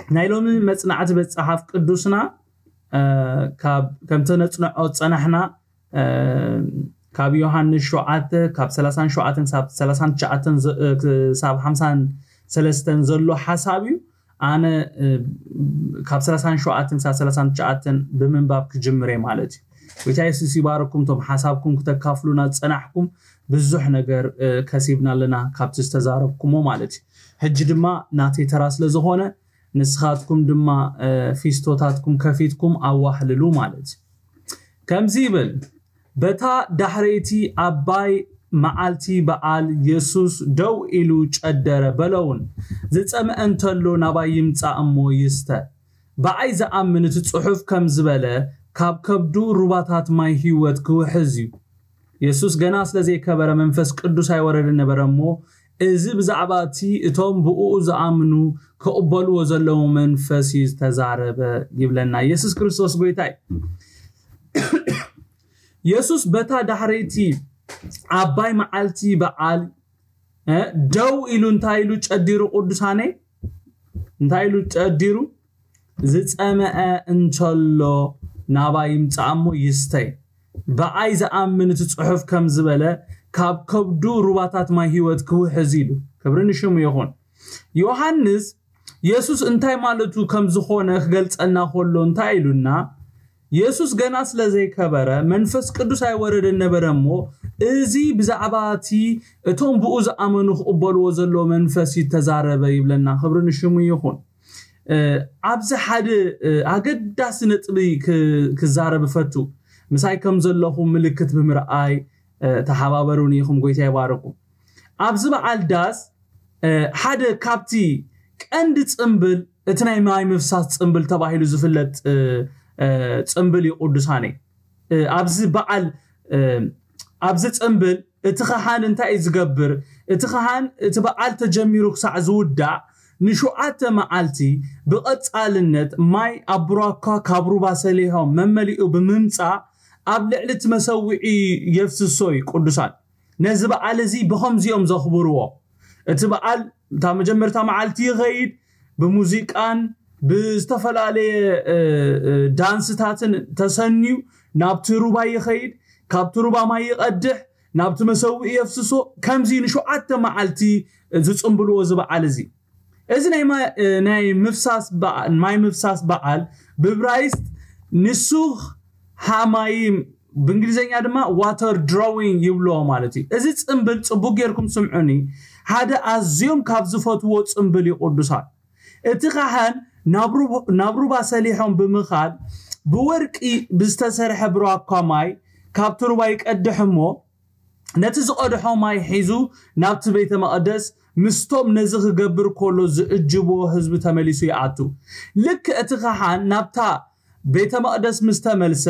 ናይ ሎሚ መጽናዕቲ መጽሓፍ ቅዱስና ከምተነጽንዖ ጸናሕና ካብ ዮሃንስ ሸውዓተ ካብ ሰላሳን ሸውዓተን ሳብ ሰላሳን ትሽዓተን ክሳብ ሓምሳን ሰለስተን ዘሎ ሓሳብ እዩ። ኣነ ካብ ሰላሳን ሸውዓተን ክሳብ ሰላሳን ትሽዓተን ብምንባብ ክጅምር እየ ማለት እዩ። ጎይታ የሱስ ይባረኩም። እቶም ሓሳብኩም ክተካፍሉና ዝጸናሕኩም ብዙሕ ነገር ከሲብና ኣለና ካብቲ ዝተዛረብኩሞ ማለት እዩ። ሕጂ ድማ ናተይ ተራ ስለ ዝኾነ ንስኻትኩም ድማ ፊስቶታትኩም ከፊትኩም ኣዋህልሉ ማለት እዩ። ከምዚ ይብል፣ በታ ዳሕረይቲ ዓባይ መዓልቲ በዓል የሱስ ደው ኢሉ ጨደረ በለውን፣ ዝጸምአ እንተሎ ናባይ ይምጻእ እሞ ይስተ። ብኣይ ዝኣምን እቲ ጽሑፍ ከም ዝበለ ካብ ከብዱ ሩባታት ማይ ህይወት ክውሕዝ እዩ። የሱስ ገና ስለ ዘይከበረ መንፈስ ቅዱስ ኣይወረደን ነበረ እሞ እዚ ብዛዕባ እቲ እቶም ብእኡ ዝኣምኑ ክቕበልዎ ዘለዉ መንፈስ እዩ ዝተዛረበ ይብለና። የሱስ ክርስቶስ ጎይታ እዩ። የሱስ በታ ዳሕረይቲ ዓባይ መዓልቲ በዓል ደው ኢሉ እንታይ ኢሉ ጨዲሩ ቅዱሳነይ እንታይ ኢሉ ጨዲሩ ዝጸመአ እንተሎ ናባይ ይምጻእ እሞ ይስተይ። ብኣይ ዝኣምን እቲ ጽሑፍ ከም ዝበለ ካብ ከብዱ ሩባታት ማይ ህይወት ክውሕዝ ኢሉ። ክብሪ ንሽሙ ይኹን። ዮሃንስ የሱስ እንታይ ማለቱ ከም ዝኾነ ክገልጸልና ከሎ እንታይ ኢሉና? የሱስ ገና ስለ ዘይከበረ መንፈስ ቅዱስ ኣይወረደን ነበረ እሞ እዚ ብዛዕባ እቲ እቶም ብኡ ዝኣመኑ ክቕበልዎ ዘለዎ መንፈስ ይተዛረበ ይብለና። ክብሪ ንሽሙ ይኹን። ኣብዚ ሓደ ኣገዳሲ ነጥቢ ክዛረብ እፈቱ። ምሳይ ከም ዘለኹም ምልክት ብምርኣይ ተሓባበሩን ኢኹም። ጎይታ ይባረኩም። ኣብዚ በዓል ዳስ ሓደ ካብቲ ቀንዲ ጽምብል እቲ ናይ ማይ ምፍሳስ ጽምብል ተባሂሉ ዝፍለጥ ጽምብል እዩ። ቅዱሳነይ ኣብዚ በዓል ኣብዚ ጽምብል እቲ ኻህን እንታይ እዩ ዝገብር? እቲ ኻህን እቲ በዓል ተጀሚሩ ክሳዕ ዝውዳእ ንሸውዓተ መዓልቲ ብቐጻልነት ማይ ኣብ ብራኳ ካብ ሩባ ሰሊሖም መመሊኡ ብምምጻእ ኣብ ልዕሊ እቲ መሰውዒ የፍስሶ እዩ። ቅዱሳን ነዚ በዓል እዚ ብኸምዚኦም ዘኽብርዎ። እቲ በዓል እታ መጀመርታ መዓልቲ ይኸይድ ብሙዚቃን ብዝተፈላለየ ዳንስታትን ተሰንዩ ናብቲ ሩባ ይኸይድ። ካብቲ ሩባ ማይ ይቐድሕ፣ ናብቲ መሰውኢ የፍስሶ። ከምዚ ንሸውዓተ መዓልቲ ዝጽምብልዎ እዚ በዓል እዚ። እዚ ናይ ማይ ምፍሳስ በዓል ብብራይስጥ ንሱኽ ሃማይም ብእንግሊዝኛ ድማ ዋተር ድሮዊንግ ይብልዎ ማለት እዩ። እዚ ጽምብል ጽቡቅ ጌርኩም ስምዑኒ። ሓደ ኣዝዮም ካብ ዝፈትዎ ጽምብል እዩ። ቅዱሳን እቲ ካህን ናብ ሩባ ሰሊሖም ብምኻድ ብወርቂ ብዝተሰርሐ ብራኳ ማይ ካብቲ ሩባ ይቀድሕ እሞ ነቲ ዝቐድሖ ማይ ሒዙ ናብቲ ቤተ መቕደስ ምስቶም ነዚ ክገብር ከሎ ዝእጅብዎ ህዝቢ ተመሊሱ ይኣቱ። ልክ እቲ ካህን ናብታ ቤተ መቕደስ ምስ ተመልሰ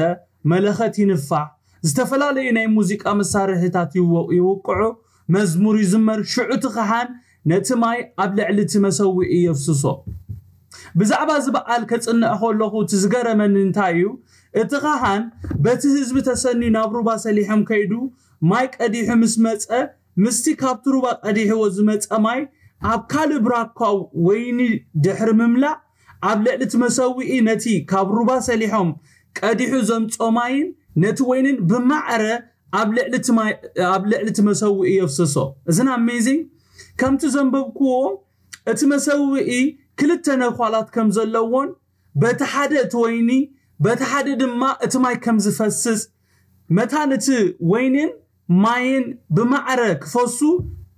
መለኸት ይንፋሕ፣ ዝተፈላለዩ ናይ ሙዚቃ መሳርሕታት ይወ- ይውቅዑ፣ መዝሙር ይዝመር። ሽዑ እቲ ካህን ነቲ ማይ ኣብ ልዕሊ እቲ መሰውኢ የፍስሶ። ብዛዕባ እዚ በዓል ከጽንዕ ከለኹ እቲ ዝገረመኒ እንታይ እዩ? እቲ ካህን በቲ ህዝቢ ተሰንዩ ናብ ሩባ ሰሊሖም ከይዱ ማይ ቀዲሑ ምስ መጸ ምስቲ ካብቲ ሩባ ቀዲሕዎ ዝመጸ ማይ ኣብ ካልእ ብራኳ ወይኒ ድሕሪ ምምላእ ኣብ ልዕሊ እቲ መሰውኢ ነቲ ካብ ሩባ ሰሊሖም ቀዲሑ ዘምጾ ማይን ነቲ ወይንን ብማዕረ ኣብ ልዕሊ እቲ ማይ- ኣብ ልዕሊ እቲ መሰውኢ የፍስሶ። እዝን ኣሜዚንግ ከምቲ ዘንበብክዎ እቲ መሰውኢ ክልተ ነኳላት ከም ዘለዎን በቲ ሓደ እቲ ወይኒ በቲ ሓደ ድማ እቲ ማይ ከም ዝፈስስ መታን እቲ ወይንን ማይን ብማዕረ ክፈሱ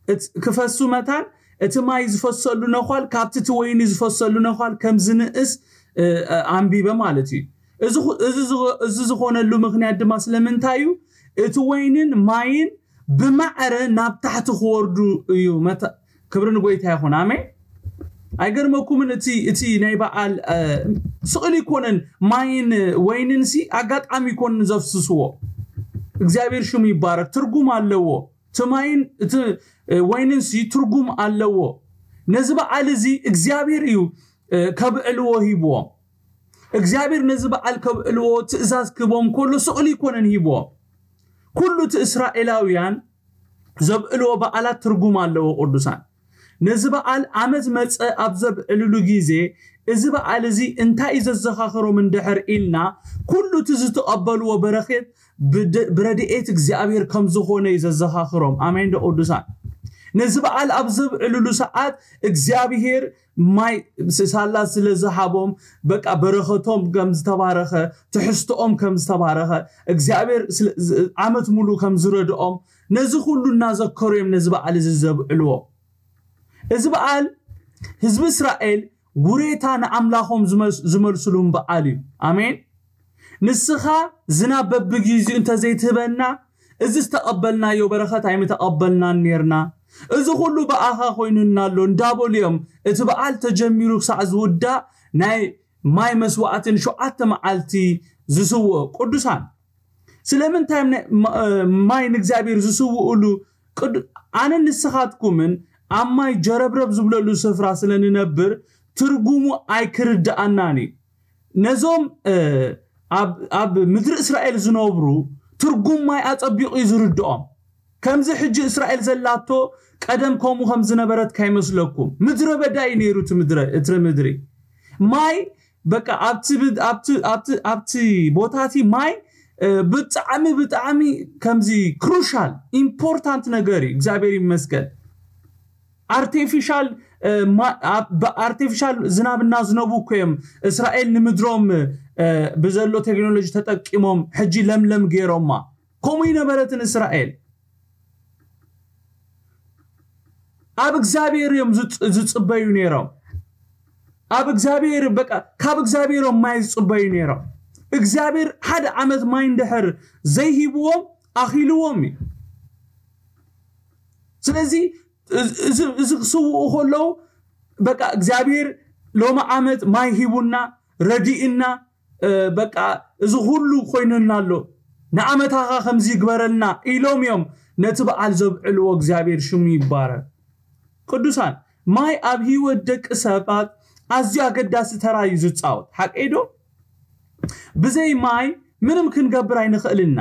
እት- ክፈሱ መታን እቲ ማይ ዝፈሰሉ ነኳል ካብቲ እቲ ወይኒ ዝፈሰሉ ነኳል ከም ዝንእስ እ፣ እ፣ ኣንቢበ ማለት እዩ። እዚ ኹ- እዚ ዝኸ- እዚ ዝኾነሉ ምኽንያት ድማ ስለምንታይ እዩ? እቲ ወይንን ማይን ብማዕረ ናብ ታሕቲ ክወርዱ እዩ። መታ- ክብሪ ንጎይታ ይኹን። ኣሜን። ኣይገርመኩምን? እቲ እቲ ናይ በዓል እ፣ ስቕል ይኮነን ማይን ወይንን ሲ ኣጋጣሚ ይኮንን ዘፍስስዎ። እግዚኣብሔር ሽሙ ይባረክ። ትርጉም ኣለዎ። እቲ ማይን እቲ እ፣ ወይንን ሲ ትርጉም ኣለዎ። ነዚ በዓል እዚ እግዚኣብሔር እዩ እ፣ ከብዕልዎ ሂብዎም። እግዚኣብሔር ነዚ በዓል ከብዕልዎ ትእዛዝ ክህቦም ከሎ ስቕል ይኮነን ሂብዎም። ኩሉ እቲ እስራኤላውያን ዘብዕልዎ በዓላት ትርጉም ኣለዎ። ቅዱሳን ነዚ በዓል ዓመት መጸ ኣብ ዘብዕልሉ ግዜ እዚ በዓል እዚ እንታይ እዩ ዘዘኻኽሮም እንድሕር ኢልና፣ ኩሉ እቲ ዝተቐበልዎ በረኸት ብደ- ብረድኤት እግዚኣብሔር ከም ዝኾነ እዩ ዘዘኻኽሮም። ኣሜን ዶ ቅዱሳን? ነዚ በዓል ኣብ ዘብዕልሉ ሰዓት እግዚኣብሔር ማይ ስ- ሳላ ስለ ዝሃቦም፣ በቃ በረኸቶም ከም ዝተባረኸ፣ ትሕዝቶኦም ከም ዝተባረኸ፣ እግዚኣብሔር ስለ- ዝ- ዓመት ሙሉ ከም ዝረድኦም፣ ነዚ ኩሉ እናዘከሩ እዮም ነዚ በዓል እዚ ዘብዕልዎ። እዚ በዓል ህዝቢ እስራኤል ውሬታ ንኣምላኾም ዝመስ- ዝመልስሉን በዓል እዩ። ኣሜን። ንስኻ ዝናብ በብጊዜኡ እንተዘይትህበና፣ እዚ ዝተቐበልናዮ በረኸት ኣይምተቐበልናን ኔርና። እዚ ኩሉ ብኣኻ ኮይኑና ኣሎ እንዳበሉ እዮም እቲ በዓል ተጀሚሩ ክሳዕ ዝውዳእ ናይ ማይ መስዋዕትን ሸውዓተ መዓልቲ ዝስውኦ ቅዱሳን። ስለምንታይ ም- ማ- ማይ ንእግዚኣብሔር ዝስውኡሉ ቅዱ- ኣነን ንስኻትኩምን ኣብ ማይ ጀረብረብ ዝብለሉ ስፍራ ስለ ንነብር ትርጉሙ ኣይክርድኣናን እዩ። ነዞም ኣብ ምድሪ እስራኤል ዝነብሩ ትርጉም ማይ ኣጸቢቑ እዩ ዝርድኦም። ከምዚ ሕጂ እስራኤል ዘላቶ ቀደም ከምኡ ከም ዝነበረት ካይመስለኩም። ምድረ በዳ እዩ ነይሩ እቲ ምድረ- እቲ ምድሪ። ማይ በቃ ኣብቲ ብ- ኣብቲ- ኣብቲ- ኣብቲ ቦታ እቲ ማይ ብጣዕሚ ብጣዕሚ ከምዚ ክሩሻል ኢምፖርታንት ነገር እዩ። እግዚኣብሔር ይመስገን። ኣርቲፊሻል ኣርቲፊሻል ዝናብ እናዝነቡ እኮ እዮም እስራኤል ንምድሮም ብዘሎ ቴክኖሎጂ ተጠቂሞም ሕጂ ለምለም ገይሮማ። ከምኡ ይነበረትን እስራኤል ኣብ እግዚኣብሔር እዮም ዝጽበዩ ነይሮም። ኣብ እግዚኣብሔር በቃ ካብ እግዚኣብሔር እዮም ማይ ዝጽበዩ ነይሮም። እግዚኣብሔር ሓደ ዓመት ማይ እንድሕር ዘይሂብዎም ኣኺልዎም እዩ። ስለዚ እዚ ክስውኡ ከለዉ በቃ እግዚኣብሔር ሎሚ ዓመት ማይ ሂቡና ረዲእና በቃ እዚ ኩሉ ኮይኑና ኣሎ፣ ንዓመታኻ ከምዚ ይግበረልና ኢሎም እዮም ነቲ በዓል ዘብዕልዎ። እግዚኣብሔር ሽሙ ይባረክ። ቅዱሳን ማይ ኣብ ህይወት ደቂ ሰባት ኣዝዩ ኣገዳሲ ተራ እዩ ዝፃወት። ሓቀይ ዶ? ብዘይ ማይ ምንም ክንገብር ኣይንኽእልና።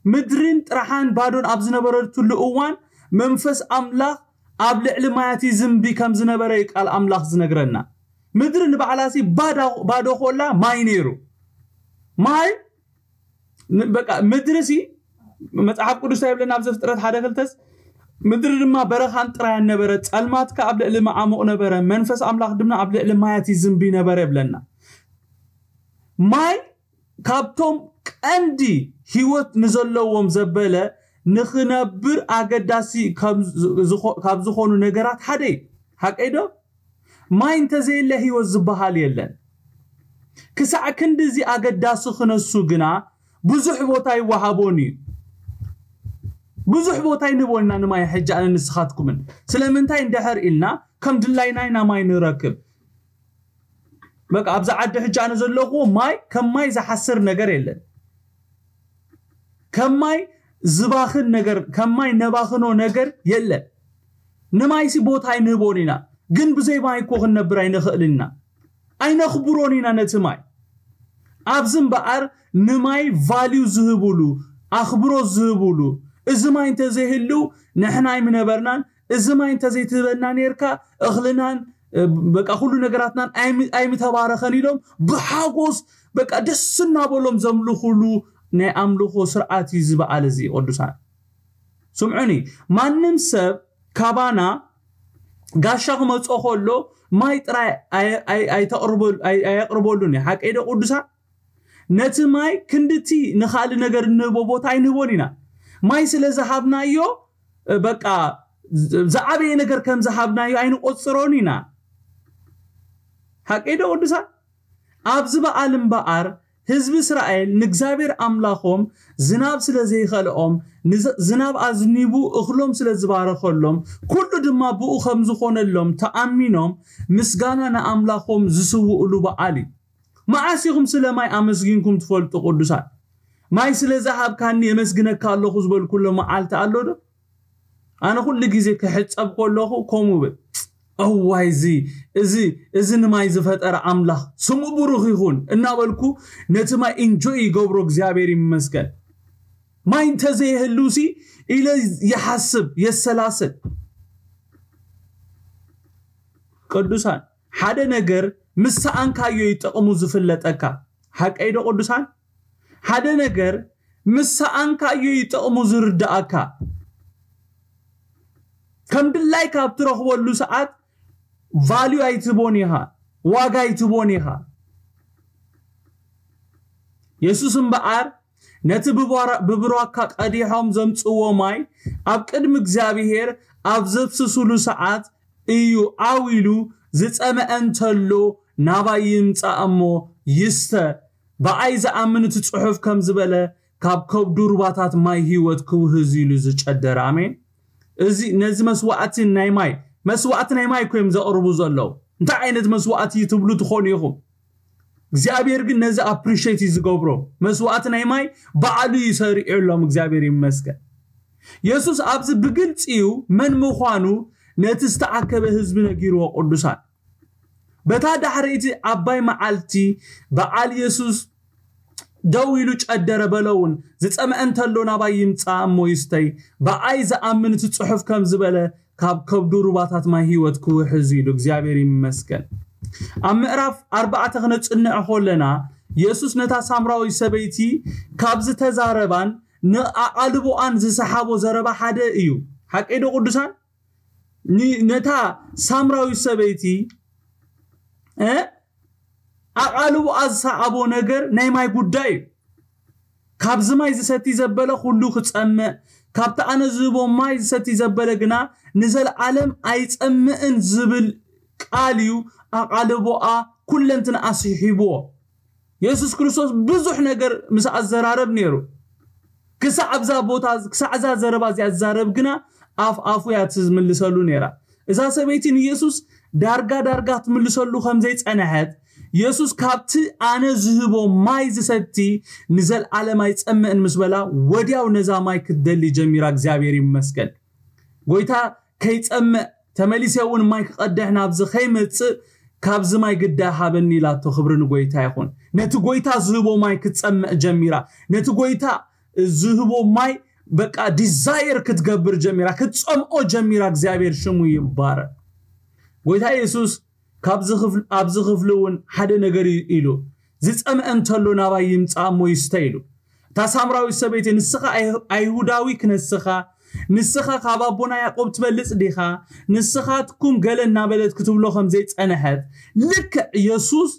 ምድርን ጥራሓን ባዶን ኣብ ዝነበረትሉ እዋን መንፈስ ኣምላኽ ኣብ ልዕሊ ማያት ይዝንቢ ከም ዝነበረ እዩ ቃል ኣምላኽ ዝነግረና። ምድሪ ንባዕላሲ ባዶ ኮላ ማይ ነይሩ። ማይ በቃ ምድሪ ሲ መጽሓፍ ቅዱስ ይብለና ኣብ ዘፍጥረት ሓደ ክልተስ ምድሪ ድማ በረኻን ጥራያን ነበረ፣ ጸልማት ከኣ ኣብ ልዕሊ መዓሙቕ ነበረ፣ መንፈስ ኣምላኽ ድማ ኣብ ልዕሊ ማያት ይዝንቢ ነበረ ይብለና። ማይ ካብቶም ቀንዲ ህይወት ንዘለዎም ዘበለ ንኽነብር ኣገዳሲ ካብ ዝኾኑ ነገራት ሓደ እዩ። ሓቀይ ዶ? ማይ እንተዘየለ ህይወት ዝበሃል የለን። ክሳዕ ክንዲ እዚ ኣገዳሲ ክነሱ ግና ብዙሕ ቦታ ይወሃቦን እዩ። ብዙሕ ቦታ ይንህቦን ኢና ንማይ ሕጂ ኣነ ንስኻትኩምን። ስለምንታይ እንድሕር ኢልና ከም ድላይና ኢና ማይ ንረክብ። በቃ ኣብዛ ዓዲ ሕጂ ኣነ ዘለኹ ማይ ከም ማይ ዝሓስር ነገር የለን። ከም ማይ ዝባኽን ነገር ከም ማይ ነባኽኖ ነገር የለን። ንማይሲ ቦታ ኣይንህቦን ኢና፣ ግን ብዘይ ማይ እኮ ክንነብር ኣይንኽእልን ኢና። ኣይነኽብሮን ኢና ነቲ ማይ። ኣብዚ እምበኣር ንማይ ቫልዩ ዝህብሉ ኣኽብሮት ዝህብሉ እዚ ማይ እንተዘይህልው ንሕና ኣይምነበርናን። እዚ ማይ እንተዘይትህበና ነርካ እኽልናን በቃ ኩሉ ነገራትናን ኣይምተባረኸን ኢሎም ብሓጎስ በቃ ደስ እናበሎም ዘምልኹሉ ናይ ኣምልኾ ስርዓት እዩ ዝበዓል እዚ ቅዱሳን። ስምዑኒ፣ ማንም ሰብ ካባና ጋሻ ክመጾ ከሎ ማይ ጥራይ ኣየቕርበሉን እዩ። ሓቀይ ዶ ቅዱሳን? ነቲ ማይ ክንድቲ ንኻልእ ነገር እንህቦ ቦታ ኣይንህቦን ኢና። ማይ ስለ ዝሃብናዮ በቃ ዝዓበየ ነገር ከም ዝሃብናዮ ኣይንቆጽሮን ኢና። ሓቀይ ዶ ቅዱሳን? ኣብዚ በዓል እምበኣር ህዝቢ እስራኤል ንእግዚኣብሔር ኣምላኾም ዝናብ ስለ ዘይኸልኦም ዝናብ ኣዝኒቡ እኽሎም ስለ ዝባረኸሎም ኩሉ ድማ ብኡ ከም ዝኾነሎም ተኣሚኖም ምስጋና ንኣምላኾም ዝስውእሉ በዓል እዩ። መዓስ ኢኹም ስለ ማይ ኣመስጊንኩም ትፈልጡ ቅዱሳን? ማይ ስለ ዝሃብካኒ የመስግነካ ኣለኹ ዝበልኩሎ መዓልቲ ኣሎ ዶ? ኣነ ኩሉ ግዜ ክሕጸብ ከለኹ ከምኡ ብል፣ እዋይ እዚ እዚ እዚ ንማይ ዝፈጠረ ኣምላኽ ስሙ ብሩኽ ይኹን እናበልኩ ነቲ ማይ ኢንጆይ ይገብሮ። እግዚኣብሔር ይመስገን። ማይ እንተዘይህልውሲ ኢለ ይሓስብ የሰላስል። ቅዱሳን ሓደ ነገር ምስ ሰኣንካዮ እዩ ጥቕሙ ዝፍለጠካ። ሓቀይ ዶ ቅዱሳን? ሓደ ነገር ምስ ሰኣንካዮ እዩ ጥቕሙ ዝርዳኣካ። ከም ድላይካ ኣብ ትረኽበሉ ሰዓት ቫልዩ ኣይትቦን ኢኻ፣ ዋጋ ኣይትቦን ኢኻ። የሱስ እምበኣር ነቲ ብቧራ- ብብራካ ቀዲሖም ዘምጽዎ ማይ ኣብ ቅድሚ እግዚኣብሔር ኣብ ዘፍስሱሉ ሰዓት እዩ ዓው ኢሉ፣ ዝጸመአ እንተሎ ናባይ ይምጻእ እሞ ይስተ፣ ብኣይ ዝኣምን እቲ ጽሑፍ ከም ዝበለ ካብ ከብዱ ሩባታት ማይ ህይወት ክውህዝ ኢሉ ዝጨደረ። ኣሜን። እዚ ነዚ መስዋዕቲ ናይ ማይ መስዋዕቲ ናይ ማይ እኮ እዮም ዘቕርቡ ዘለዉ። እንታይ ዓይነት መስዋዕቲ እዩ ትብሉ ትኾኑ ኢኹም። እግዚኣብሔር ግን ነዚ ኣፕሪሼት እዩ ዝገብሮ። መስዋዕቲ ናይ ማይ ባዕሉ እዩ ሰሪዑሎም። እግዚኣብሔር ይመስገን። የሱስ ኣብዚ ብግልጺ እዩ መን ምዃኑ ነቲ ዝተኣከበ ህዝቢ ነጊርዎ። ቅዱሳን፣ በታ ዳሕረይቲ ዓባይ መዓልቲ በዓል የሱስ ደው ኢሉ ጨደረ፣ በሎ እውን፣ ዝጸምአ እንተሎ ናባይ ይምጻእ እሞ ይስተይ፣ ብኣይ ዝኣምን እቲ ጽሑፍ ከም ዝበለ ካብ ከብዱ ሩባታት ማይ ህይወት ክውሕዝ ኢሉ። እግዚኣብሔር ይመስገን። ኣብ ምዕራፍ ኣርባዕተ ክነጽንዕ ከለና የሱስ ነታ ሳምራዊ ሰበይቲ ካብ ዝተዛረባን ንኣቓልቦኣን ዝሰሓቦ ዘረባ ሓደ እዩ። ሓቀይ ዶ ቅዱሳን? ኒ- ነታ ሳምራዊ ሰበይቲ እ ኣቓልቦኣ ዝሰኣቦ ነገር ናይ ማይ ጉዳይ እዩ። ካብዚ ማይ ዝሰቲ ዘበለ ኩሉ ክጸምእ፣ ካብቲ ኣነ ዝህቦ ማይ ዝሰቲ ዘበለ ግና ንዘለዓለም ኣይጸምእን ዝብል ቃል እዩ ኣቓልቦኣ ኩለንትንኣ ስሒብዎ። የሱስ ክርስቶስ ብዙሕ ነገር ምስ ኣዘራረብ ነይሩ። ክሳዕ ኣብዛ ቦታ ክሳዕ እዛ ዘረባ እዚኣ ዝዛረብ ግና ኣፍ ኣፉ እያ ትምልሰሉ ነይራ። እዛ ሰበይቲ ንየሱስ ዳርጋ ዳርጋ ትምልሰሉ ከም ዘይጸንሐት፣ የሱስ ካብቲ ኣነ ዝህቦ ማይ ዝሰቲ ንዘለዓለም ኣይጸምእን ምስ በላ፣ ወዲያው ነዛ ማይ ክትደሊ ጀሚራ። እግዚኣብሔር ይመስገን። ጎይታ ከይጸምእ ተመሊሰ እውን ማይ ክቐድሕ ናብዚ ከይመጽእ ካብዚ ማይ ግዳ ሃበኒ ኢላቶ። ክብሪ ንጎይታ ይኹን። ነቲ ጎይታ ዝህቦ ማይ ክትጸምእ ጀሚራ። ነቲ ጎይታ ዝህቦ ማይ በቃ ዲዛየር ክትገብር ጀሚራ፣ ክትጸምኦ ጀሚራ። እግዚኣብሔር ሽሙ ይባረክ። ጎይታ የሱስ ኣብዚ ክፍል- ኣብዚ ክፍሊ እውን ሓደ ነገር እዩ ኢሉ፣ ዝጸምአ እንተሎ ናባይ ይምጻእ እሞ ይስተ ኢሉ። እታ ሳምራዊት ሰበይቲ፣ ንስኻ ኣይ- ኣይሁዳዊ ክነስኻ፣ ንስኻ ካብ ኣቦና ያዕቆብ ትበልጽ ዲኻ? ንስኻትኩም ገለ እናበለት ክትብሎ ከም ዘይጸንሐት፣ ልክዕ የሱስ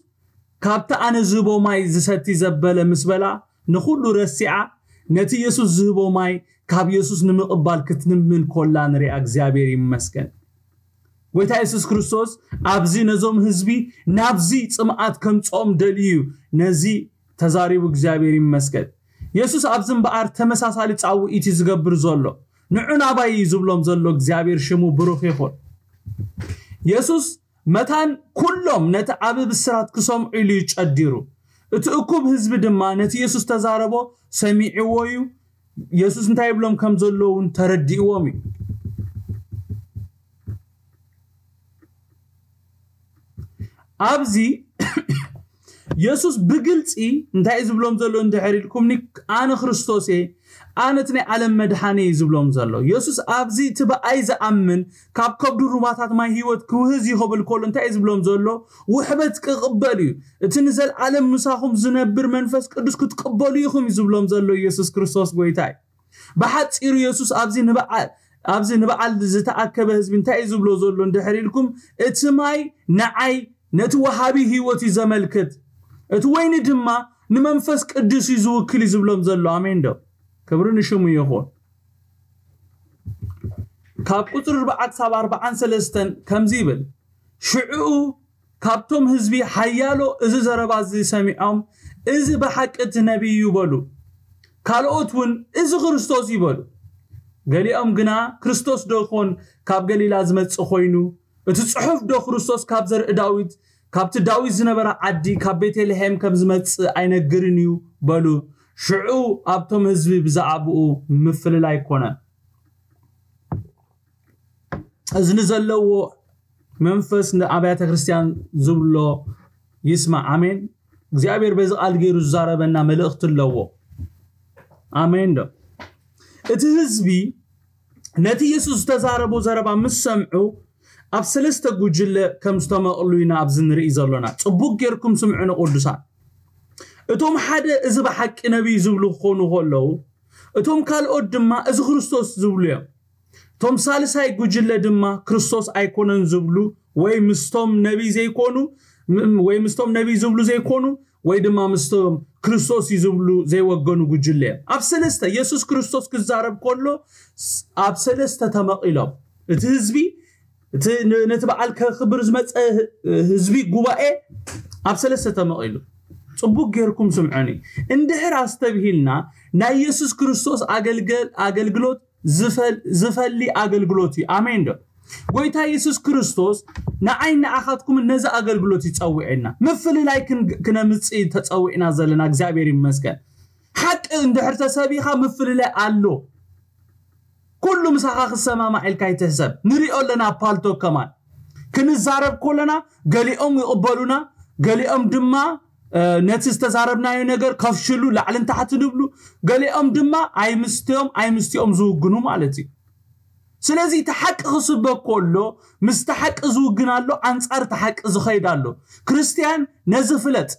ካብቲ ኣነ ዝህቦ ማይ ዝሰቲ ዘበለ ምስ በላ፣ ንኹሉ ረሲዓ ነቲ የሱስ ዝህቦ ማይ ካብ የሱስ ንምቕባል ክትልምን ኮላ ንሪኣ። እግዚኣብሔር ይመስገን። ጎይታ የሱስ ክርስቶስ ኣብዚ ነዞም ህዝቢ ናብዚ ጽምኣት ከምጽኦም ደልዩ እዩ ነዚ ተዛሪቡ። እግዚኣብሔር ይመስገን። የሱስ ኣብዚ እምበኣር ተመሳሳሊ ጻውዒት እዩ ዝገብር ዘሎ። ንዑ ናባይ እዩ ዝብሎም ዘሎ። እግዚኣብሔር ሽሙ ብሩኽ ይኹን። የሱስ መታን ኩሎም ነቲ ዓቢ ብስራት ክሰምዑ ኢሉ እዩ ጨዲሩ። እቲ እኩብ ህዝቢ ድማ ነቲ የሱስ ተዛረቦ ሰሚዕዎ እዩ። የሱስ እንታይ ይብሎም ከም ዘሎ እውን ተረዲእዎም እዩ። ኣብዚ የሱስ ብግልጺ እንታይ እዩ ዝብሎም ዘሎ እንድሕር ኢልኩምኒ፣ ኣነ ክርስቶስ እየ፣ ኣነ እቲ ናይ ዓለም መድሓኒ እዩ ዝብሎም ዘሎ። የሱስ ኣብዚ እቲ ብኣይ ዝኣምን ካብ ከብዱ ሩባታት ማይ ህይወት ክውህዝ እዩ ክብል ከሎ እንታይ እዩ ዝብሎም ዘሎ? ውሕበት ክቕበል እዩ። እቲ ንዘለዓለም ምሳኹም ዝነብር መንፈስ ቅዱስ ክትቅበሉ ኢኹም እዩ ዝብሎም ዘሎ። የሱስ ክርስቶስ ጎይታ እዩ። ብሓጺሩ የሱስ ኣብዚ ንበዓል ኣብዚ ንበዓል ዝተኣከበ ህዝቢ እንታይ እዩ ዝብሎ ዘሎ እንድሕር ኢልኩም፣ እቲ ማይ ንዓይ ነቲ ወሃቢ ህይወት እዩ ዘመልክት፣ እቲ ወይኒ ድማ ንመንፈስ ቅዱስ እዩ ዝውክል እዩ ዝብሎም ዘሎ። ኣሜን ዶ? ክብሪ ንሽሙ ይኹን። ካብ ቁጽሪ ኣርባዓ ክሳብ ኣርባዓን ሰለስተን ከምዚ ይብል፣ ሽዑ ካብቶም ህዝቢ ሓያሎ እዚ ዘረባ እዚ ሰሚዖም፣ እዚ ብሓቂ እቲ ነቢይ እዩ በሉ። ካልኦት እውን እዚ ክርስቶስ እዩ በሉ። ገሊኦም ግና፣ ክርስቶስ ዶ ይኾን ካብ ገሊላ ዝመጽእ ኮይኑ? እቲ ጽሑፍ ዶ ክርስቶስ ካብ ዘርኢ ዳዊት፣ ካብቲ ዳዊት ዝነበረ ዓዲ ካብ ቤተልሔም ከም ዝመጽእ ኣይነግርን እዩ በሉ። ሽዑ ኣብቶም ህዝቢ ብዛዕባኡ ምፍልላይ ኮነ። እዝኒ ዘለዎ መንፈስ ንኣብያተ ክርስቲያን ዝብሎ ይስማዕ። ኣሜን። እግዚኣብሔር በዚ ቃል ገይሩ ዝዛረበና መልእኽቲ ኣለዎ። ኣሜን ዶ? እቲ ህዝቢ ነቲ የሱስ ዝተዛረቦ ዘረባ ምስ ሰምዑ ኣብ ሰለስተ ጉጅለ ከም ዝተመቕሉ ኢና ኣብዚ ንርኢ ዘሎና። ጽቡቅ ጌርኩም ስምዑ ንቅዱሳን። እቶም ሓደ እዚ ብሓቂ ነቢይ ዝብሉ ክኾኑ ከለዉ፣ እቶም ካልኦት ድማ እዚ ክርስቶስ ዝብሉ እዮም። እቶም ሳልሳይ ጉጅለ ድማ ክርስቶስ ኣይኮነን ዝብሉ ወይ ምስቶም ነቢይ ዘይኮኑ ም- ወይ ምስቶም ነቢይ ዝብሉ ዘይኮኑ ወይ ድማ ምስቶም ክርስቶስ እዩ ዝብሉ ዘይወገኑ ጉጅለ እዮም። ኣብ ሰለስተ የሱስ ክርስቶስ ክዛረብ ከሎ ስ- ኣብ ሰለስተ ተመቒሎም እቲ ህዝቢ እቲ ን- ነቲ በዓል ከኽብር ዝመፀ ህ- ህዝቢ ጉባኤ ኣብ ሰለስተ ተመቒሉ። ጽቡቅ ጌርኩም ስምዑኒ። እንድሕር ኣስተብሂልና ናይ የሱስ ክርስቶስ ኣገልገል ኣገልግሎት ዝፈል- ዝፈሊ ኣገልግሎት እዩ። ኣሜን ዶ? ጎይታ የሱስ ክርስቶስ ንዓይ ንዓኻትኩም ነዚ ኣገልግሎት ይጸውዕና። ምፍልላይ ክን- ክነምጽእ ተጸዊዕና ዘለና እግዚኣብሔር ይመስገን። ሓቂ እንድሕር ተሰቢኻ ምፍልላይ ኣሎ። ኩሉ ምሳኻ ክሰማማዕ ኢልካ ይትሕሰብ። ንሪኦ ኣለና ኣብ ፓልቶክ ከማን ክንዛረብ ከለና ገሊኦም ይቕበሉና፣ ገሊኦም ድማ ነቲ ዝተዛረብናዮ ነገር ከፍሽሉ ላዕልን ታሕትን ይብሉ። ገሊኦም ድማ ኣይምስትዮም ኣይምስትዮም ዝውግኑ ማለት እዩ። ስለዚ እቲ ሓቂ ክስበክ ከሎ ምስቲ ሓቂ ዝውግን ኣሎ፣ ኣንጻር እቲ ሓቂ ዝኸይድ ኣሎ። ክርስትያን ነዚ ፍለጥ።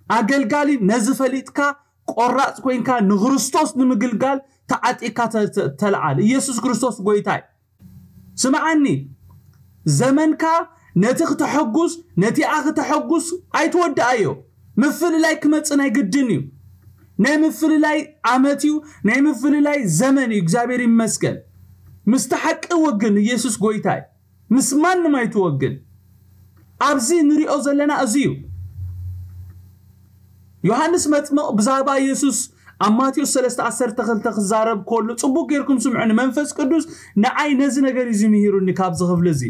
ኣገልጋሊ ነዚ ፈሊጥካ ቆራጽ ኮይንካ ንክርስቶስ ንምግልጋል ተዓጢካ ተልዓል። ኢየሱስ ክርስቶስ ጎይታይ። ስምዓኒ፣ ዘመንካ ነቲ ክተሐጉስ ነቲኣ ክተሐጉስ ኣይትወድኣዮ። ምፍልላይ ክመጽእ ናይ ግድን እዩ። ናይ ምፍልላይ ዓመት እዩ። ናይ ምፍልላይ ዘመን እዩ። እግዚኣብሔር ይመስገን። ምስቲ ሓቂ ወግን። ኢየሱስ ጎይታይ። ምስ ማንም ኣይትወግን። ኣብዚ ንሪኦ ዘለና እዚ እዩ። ዮሃንስ መጥምቕ ብዛዕባ ኢየሱስ ኣብ ማቴዎስ ሰለስተ ዓሰርተ ክልተ ክዛረብ ከሎ፣ ጽቡቕ ጌርኩም ስምዑኒ፣ መንፈስ ቅዱስ ንዓይ ነዚ ነገር እዩ ዝምሂሩኒ። ካብዚ ክፍሊ እዚ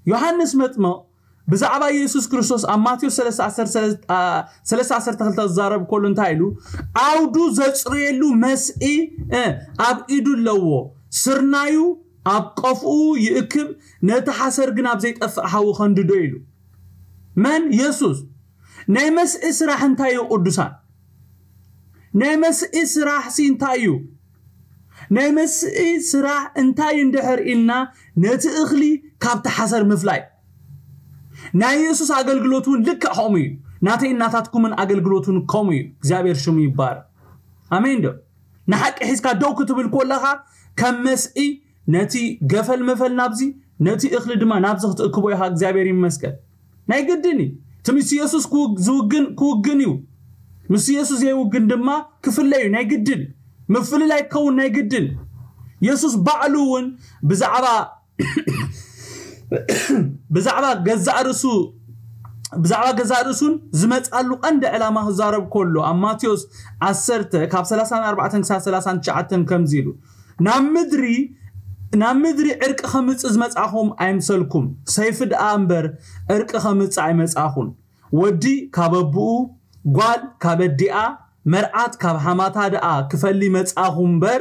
ዮሃንስ መጥምቕ ብዛዕባ ኢየሱስ ክርስቶስ ኣብ ማቴዎስ ሰለስተ ዓሰርተ ክልተ ዝዛረብ ከሎ እንታይ ኢሉ? ዓውዱ ዘጽርየሉ መስኢ ኣብ ኢዱ ኣለዎ፣ ስርናዩ ኣብ ቀፍኡ ይእክብ፣ ነቲ ሓሰር ግን ኣብ ዘይጠፍእ ሓዊ ከንድዶ ኢሉ። መን? የሱስ። ናይ መስኢ ስራሕ እንታይ እዩ ቅዱሳን? ናይ መስኢ ስራሕ ሲ እንታይ እዩ? ናይ መስኢ ስራሕ እንታይ እንድሕር ኢልና ነቲ እኽሊ ካብቲ ሓሰር ምፍላይ። ናይ የሱስ ኣገልግሎት እውን ልክዕ ከምኡ እዩ። ናተይ እናታትኩምን ኣገልግሎት እውን ከምኡ እዩ። እግዚኣብሔር ሽሙ ይባረክ። ኣሜን ዶ? ንሓቂ ሒዝካ ደው ክትብል ከለኻ ከም መስኢ ነቲ ገፈል መፈል ናብዚ ነቲ እኽሊ ድማ ናብዚ ክትእክቦ ኢኻ። እግዚኣብሔር ይመስገን። ናይ ግድን እዩ። እቲ ምስ የሱስ ክውግ- ዝውግን ክውግን እዩ። ምስ የሱስ ዘይውግን ድማ ክፍለ እዩ። ናይ ግድን ምፍልላይ ክኸውን ናይ ግድን። የሱስ ባዕሉ እውን ብዛዕባ ብዛዕባ ገዛእ ርእሱ ብዛዕባ ገዛእ ርእሱን ዝመጻሉ ቀንዲ ዕላማ ክዛረብ ከሎ ኣብ ማቴዎስ ዓሰርተ ካብ ሰላሳን ኣርባዕተን ክሳብ ሰላሳን ትሽዓተን ከምዚ ኢሉ ናብ ምድሪ ናብ ምድሪ ዕርቂ ከምጽእ ዝመጻኹም ኣይምሰልኩም፣ ሰይፊ ደኣ እምበር ዕርቂ ከምጽእ ኣይመጻኹን። ወዲ ካብ ኣቦኡ፣ ጓል ካብ ኣዲኣ፣ መርዓት ካብ ሓማታ ደኣ ክፈሊ መጻኹ እምበር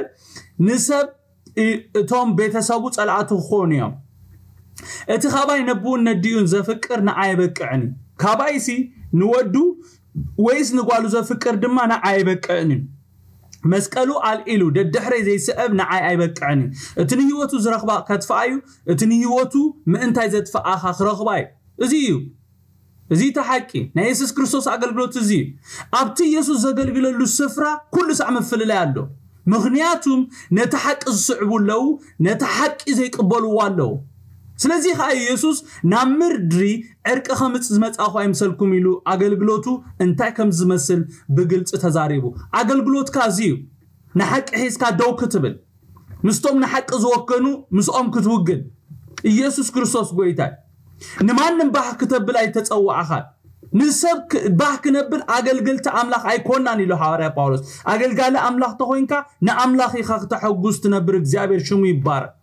ንሰብ እ- እቶም ቤተሰቡ ጸላእቱ ክኾኑ እዮም። እቲ ካባይ ነብኡን ነዲኡን ዘፍቅር ንዓይ ኣይበቅዕን እዩ። ካባይሲ ንወዱ ወይስ ንጓሉ ዘፍቅር ድማ ንዓይ ኣይበቅዕን እዩ። መስቀሉ ኣልዒሉ ደድሕረይ ዘይስዕብ ንዓይ ኣይበቅዕን እዩ። እቲ ንህይወቱ ዝረኽባ ከጥፍኣ እዩ፣ እቲ ንህይወቱ ምእንታይ ዘጥፍኣኻ ክረኽባ እዩ። እዚ እዩ። እዚ እቲ ሓቂ። ናይ የሱስ ክርስቶስ ኣገልግሎት እዚ እዩ። ኣብቲ የሱስ ዘገልግለሉ ስፍራ ኩሉ ሳዕ ምፍልላይ ኣሎ። ምኽንያቱም ነቲ ሓቂ ዝስዕቡ ኣለዉ፣ ነቲ ሓቂ ዘይቅበልዎ ኣለዉ። ስለዚ ከዓ የሱስ ናብ ምድሪ ዕርቂ ከምጽእ ዝመጻኹ ኣይምሰልኩም ኢሉ ኣገልግሎቱ እንታይ ከም ዝመስል ብግልጺ ተዛሪቡ። ኣገልግሎትካ እዚ እዩ። ንሓቂ ሒዝካ ደው ክትብል፣ ምስቶም ንሓቂ ዝወገኑ ምስኦም ክትውግን። ኢየሱስ ክርስቶስ ጎይታ እዩ። ንማንም ባህ ክተብል ኣይተጸዋዕኻን። ንሰብ ክ- ባህ ክነብል ኣገልገልቲ ኣምላኽ ኣይኮናን ኢሉ ሃዋርያ ጳውሎስ። ኣገልጋሊ ኣምላኽ ተኾይንካ ንኣምላኽ ኢኻ ክተሐጉስ ትነብር። እግዚኣብሔር ሽሙ ይባረክ።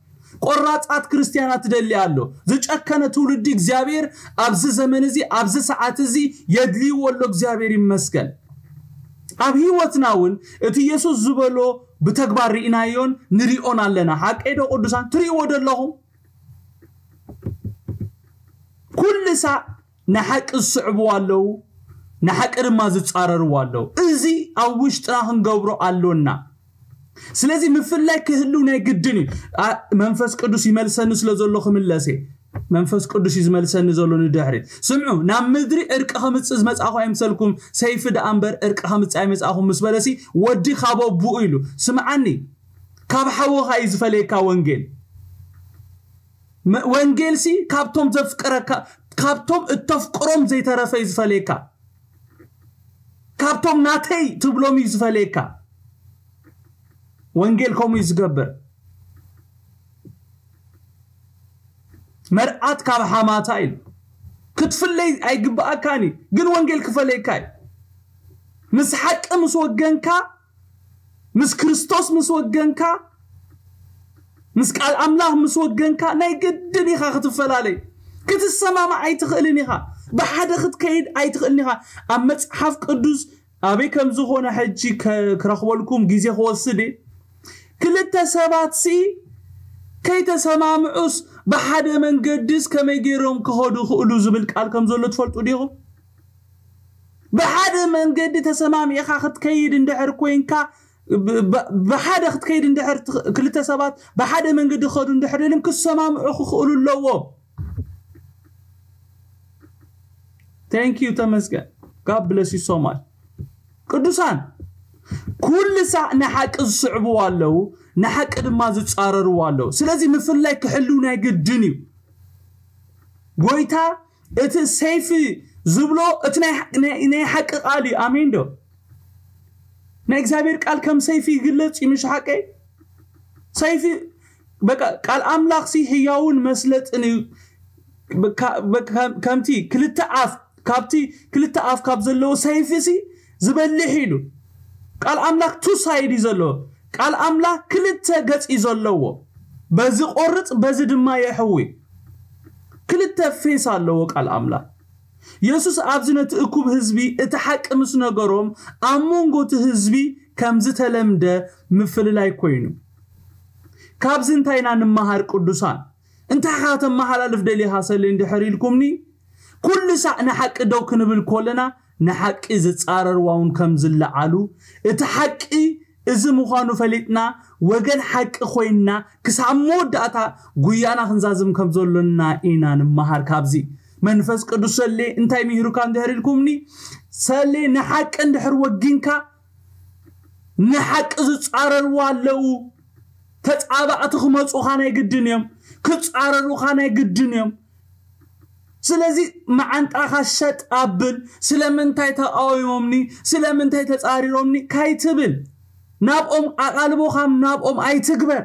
ቆራጻት ክርስትያናት ትደሊ ኣሎ። ዝጨከነ ትውልዲ እግዚኣብሔር ኣብዚ ዘመን እዚ ኣብዚ ሰዓት እዚ የድልይዎ ኣሎ። እግዚኣብሔር ይመስገን። ኣብ ህይወትና እውን እቲ የሱስ ዝበሎ ብተግባር ርኢናዮን ንሪኦን ኣለና። ሓቀይ ዶ ቅዱሳን? ትሪእዎ ዶ ኣለኹም? ኩሉ ሳዕ ንሓቂ ዝስዕብዎ ኣለዉ፣ ንሓቂ ድማ ዝጻረርዎ ኣለዉ። እዚ ኣብ ውሽጥና ክንገብሮ ኣሎና። ስለዚ ምፍላይ ክህሉ ናይ ግድን እዩ። መንፈስ ቅዱስ ይመልሰኒ ስለ ዘሎ ክምለስ እየ። መንፈስ ቅዱስ እዩ ዝመልሰኒ ዘሎ ንድሕሪት። ስምዑ፣ ናብ ምድሪ ዕርቂ ከምፅእ ዝመፃኹ ኣይምሰልኩም፣ ሰይፊ ደኣ እምበር ዕርቂ ከምፅእ ኣይመፃኹም ምስ በለሲ፣ ወዲ ካብ ኣቡኡ ኢሉ። ስምዓኒ፣ ካብ ሓውኻ እዩ ዝፈለየካ ወንጌል። ወንጌልሲ ካብቶም ዘፍቅረካ፣ ካብቶም እተፍቅሮም ዘይተረፈ እዩ ዝፈለየካ። ካብቶም ናተይ ትብሎም እዩ ዝፈለየካ። ወንጌል ከምኡ እዩ ዝገብር። መርዓት ካብ ሓማታ ኢሉ ክትፍለይ ኣይግብኣካን እዩ፣ ግን ወንጌል ክፈለየካ እዩ። ምስ ሓቂ ምስ ወገንካ፣ ምስ ክርስቶስ ምስ ወገንካ፣ ምስ ቃል ኣምላኽ ምስ ወገንካ፣ ናይ ግድን ኢኻ ክትፈላለይ። ክትሰማማዕ ኣይትኽእልን ኢኻ። ብሓደ ክትከይድ ኣይትኽእልን ኢኻ። ኣብ መጽሓፍ ቅዱስ ኣበይ ከም ዝኾነ ሕጂ ክረኽበልኩም ግዜ ክወስድ እየ። ክልተ ሰባት ሲ ከይተሰማምዑስ ብሓደ መንገድስ ከመይ ገይሮም ክኸዱ ይኽእሉ ዝብል ቃል ከም ዘሎ ትፈልጡ ዲኹም? ብሓደ መንገዲ ተሰማሚዕኻ ክትከይድ እንድሕር ኮይንካ፣ ብሓደ ክትከይድ እንድሕር ክልተ ሰባት ብሓደ መንገዲ ክኸዱ እንድሕር ደልዮም ክሰማምዑ ክኽእሉ ኣለዎም። Thank you ተመስገን። God bless you so much። ቅዱሳን፣ ኩሉ ሳዕ ንሓቂ ዝስዕብዎ ኣለዉ፣ ንሓቂ ድማ ዝጻረርዎ ኣለዉ። ስለዚ ምፍላይ ክሕልው ናይ ግድን እዩ። ጎይታ እቲ ሰይፊ ዝብሎ እቲ ናይ ሓቂ ቃል እዩ። ኣሜን ዶ? ናይ እግዚኣብሔር ቃል ከም ሰይፊ ይግለጽ እዩ፣ ምሽ ሓቀይ? ሰይፊ በቃ ቃል ኣምላኽ ሲ ህያውን መስለጥን እዩ። ከምቲ ክልተ ኣፍ፣ ካብቲ ክልተ ኣፍ ካብ ዘለዎ ሰይፊ ሲ ዝበልሕ ኢሉ። ቃል ኣምላኽ ቱ ሳይድ እዩ ዘለዎ። ቃል ኣምላኽ ክልተ ገጽ እዩ ዘለዎ። በዚ ቆርጽ፣ በዚ ድማ የሕዊ። ክልተ ፌስ ኣለዎ ቃል ኣምላኽ። የሱስ ኣብዚ ነቲ እኩብ ህዝቢ እቲ ሓቂ ምስ ነገሮም፣ ኣብ መንጎ እቲ ህዝቢ ከም ዝተለምደ ምፍልላይ ኮይኑ። ካብዚ እንታይ ኢና ንመሃር ቅዱሳን? እንታይ ኻ ተመሓላልፍ ደሊኻ ሰሌ እንድሕር ኢልኩምኒ፣ ኩሉ ሳዕ ንሓቂ ደው ክንብል ኮለና ንሓቂ ዝጻረርዋ እውን ከም ዝለዓሉ፣ እቲ ሓቂ እዚ ምዃኑ ፈሊጥና ወገን ሓቂ ኮይንና ክሳብ መወዳእታ ጉያና ክንዛዝም ከም ዘሎና ኢና ንመሃር። ካብዚ መንፈስ ቅዱስ ሰሌ እንታይ ምሂሩካ እንድሕር ኢልኩምኒ፣ ሰሌ ንሓቂ እንድሕር ወጊንካ ንሓቂ ዝጻረርዋ ኣለዉ። ተጻባእቲ ክመጹኻ ናይ ግድን እዮም፣ ክጻረሩኻ ናይ ግድን እዮም። ስለዚ መዓንጣኻ ሸጥ ኣብል። ስለምንታይ ተቃዊሞምኒ፣ ስለምንታይ ተጻሪሮምኒ ካይትብል፣ ናብኦም ኣቓልቦኻ ናብኦም ኣይትግበር።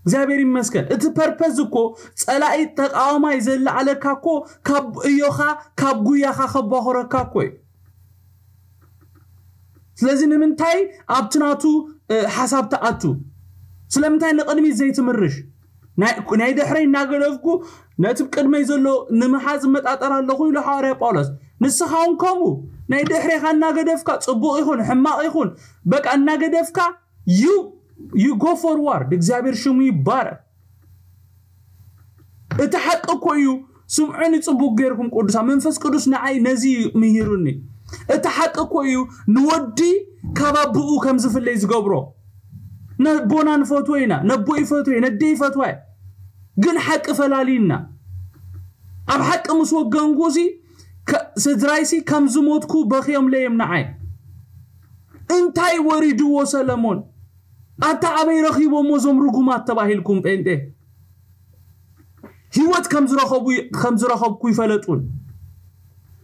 እግዚኣብሔር ይመስገን። እቲ ፐርፐዝ እኮ ጸላኢ ተቃዋማይ ዘለዓለካ እኮ ካብ እዮኻ ካብ ጉያኻ ከባኹረካ እኮ እዩ። ስለዚ ንምንታይ ኣብቲ ናቱ ሓሳብ ትኣቱ? ስለምንታይ ንቕድሚት ዘይትምርሽ? ናይ ድሕረይ እናገደፍኩ ነቲ ቅድመይ ዘሎ ንምሓዝ እመጣጠር ኣለኹ ኢሉ ሓዋርያ ጳውሎስ። ንስኻ እውን ከምኡ ናይ ድሕሬኻ እናገደፍካ፣ ጽቡቕ ይኹን ሕማቕ ይኹን፣ በቃ እናገደፍካ you you go forward። እግዚኣብሔር ሽሙ ይባረክ። እቲ ሓቂ እኮ እዩ። ስምዑኒ ጽቡቅ ጌርኩም ቅዱሳን፣ መንፈስ ቅዱስ ንዓይ ነዚ ምሂሩኒ። እቲ ሓቂ እኮ እዩ ንወዲ ካብ ኣቦኡ ከም ዝፍለይ ዝገብሮ። ነቦና ንፈትዎ ኢና፣ ነቦ ይፈትዎ፣ ነደ ይፈትዋ። ግን ሓቂ ፈላልዩና። ኣብ ሓቂ ምስ ወገንኩ ሲ ስድራይሲ ከም ዝሞትኩ በኽዮም ለየም ንዓይ። እንታይ ወሪድዎ ሰለሞን? ኣታ ኣበይ ረኺቦሞ እዞም ርጉማት ተባሂልኩም ጴንጤ? ህይወት ከም ዝረኸቡ ከም ዝረኸብኩ ይፈለጡን፣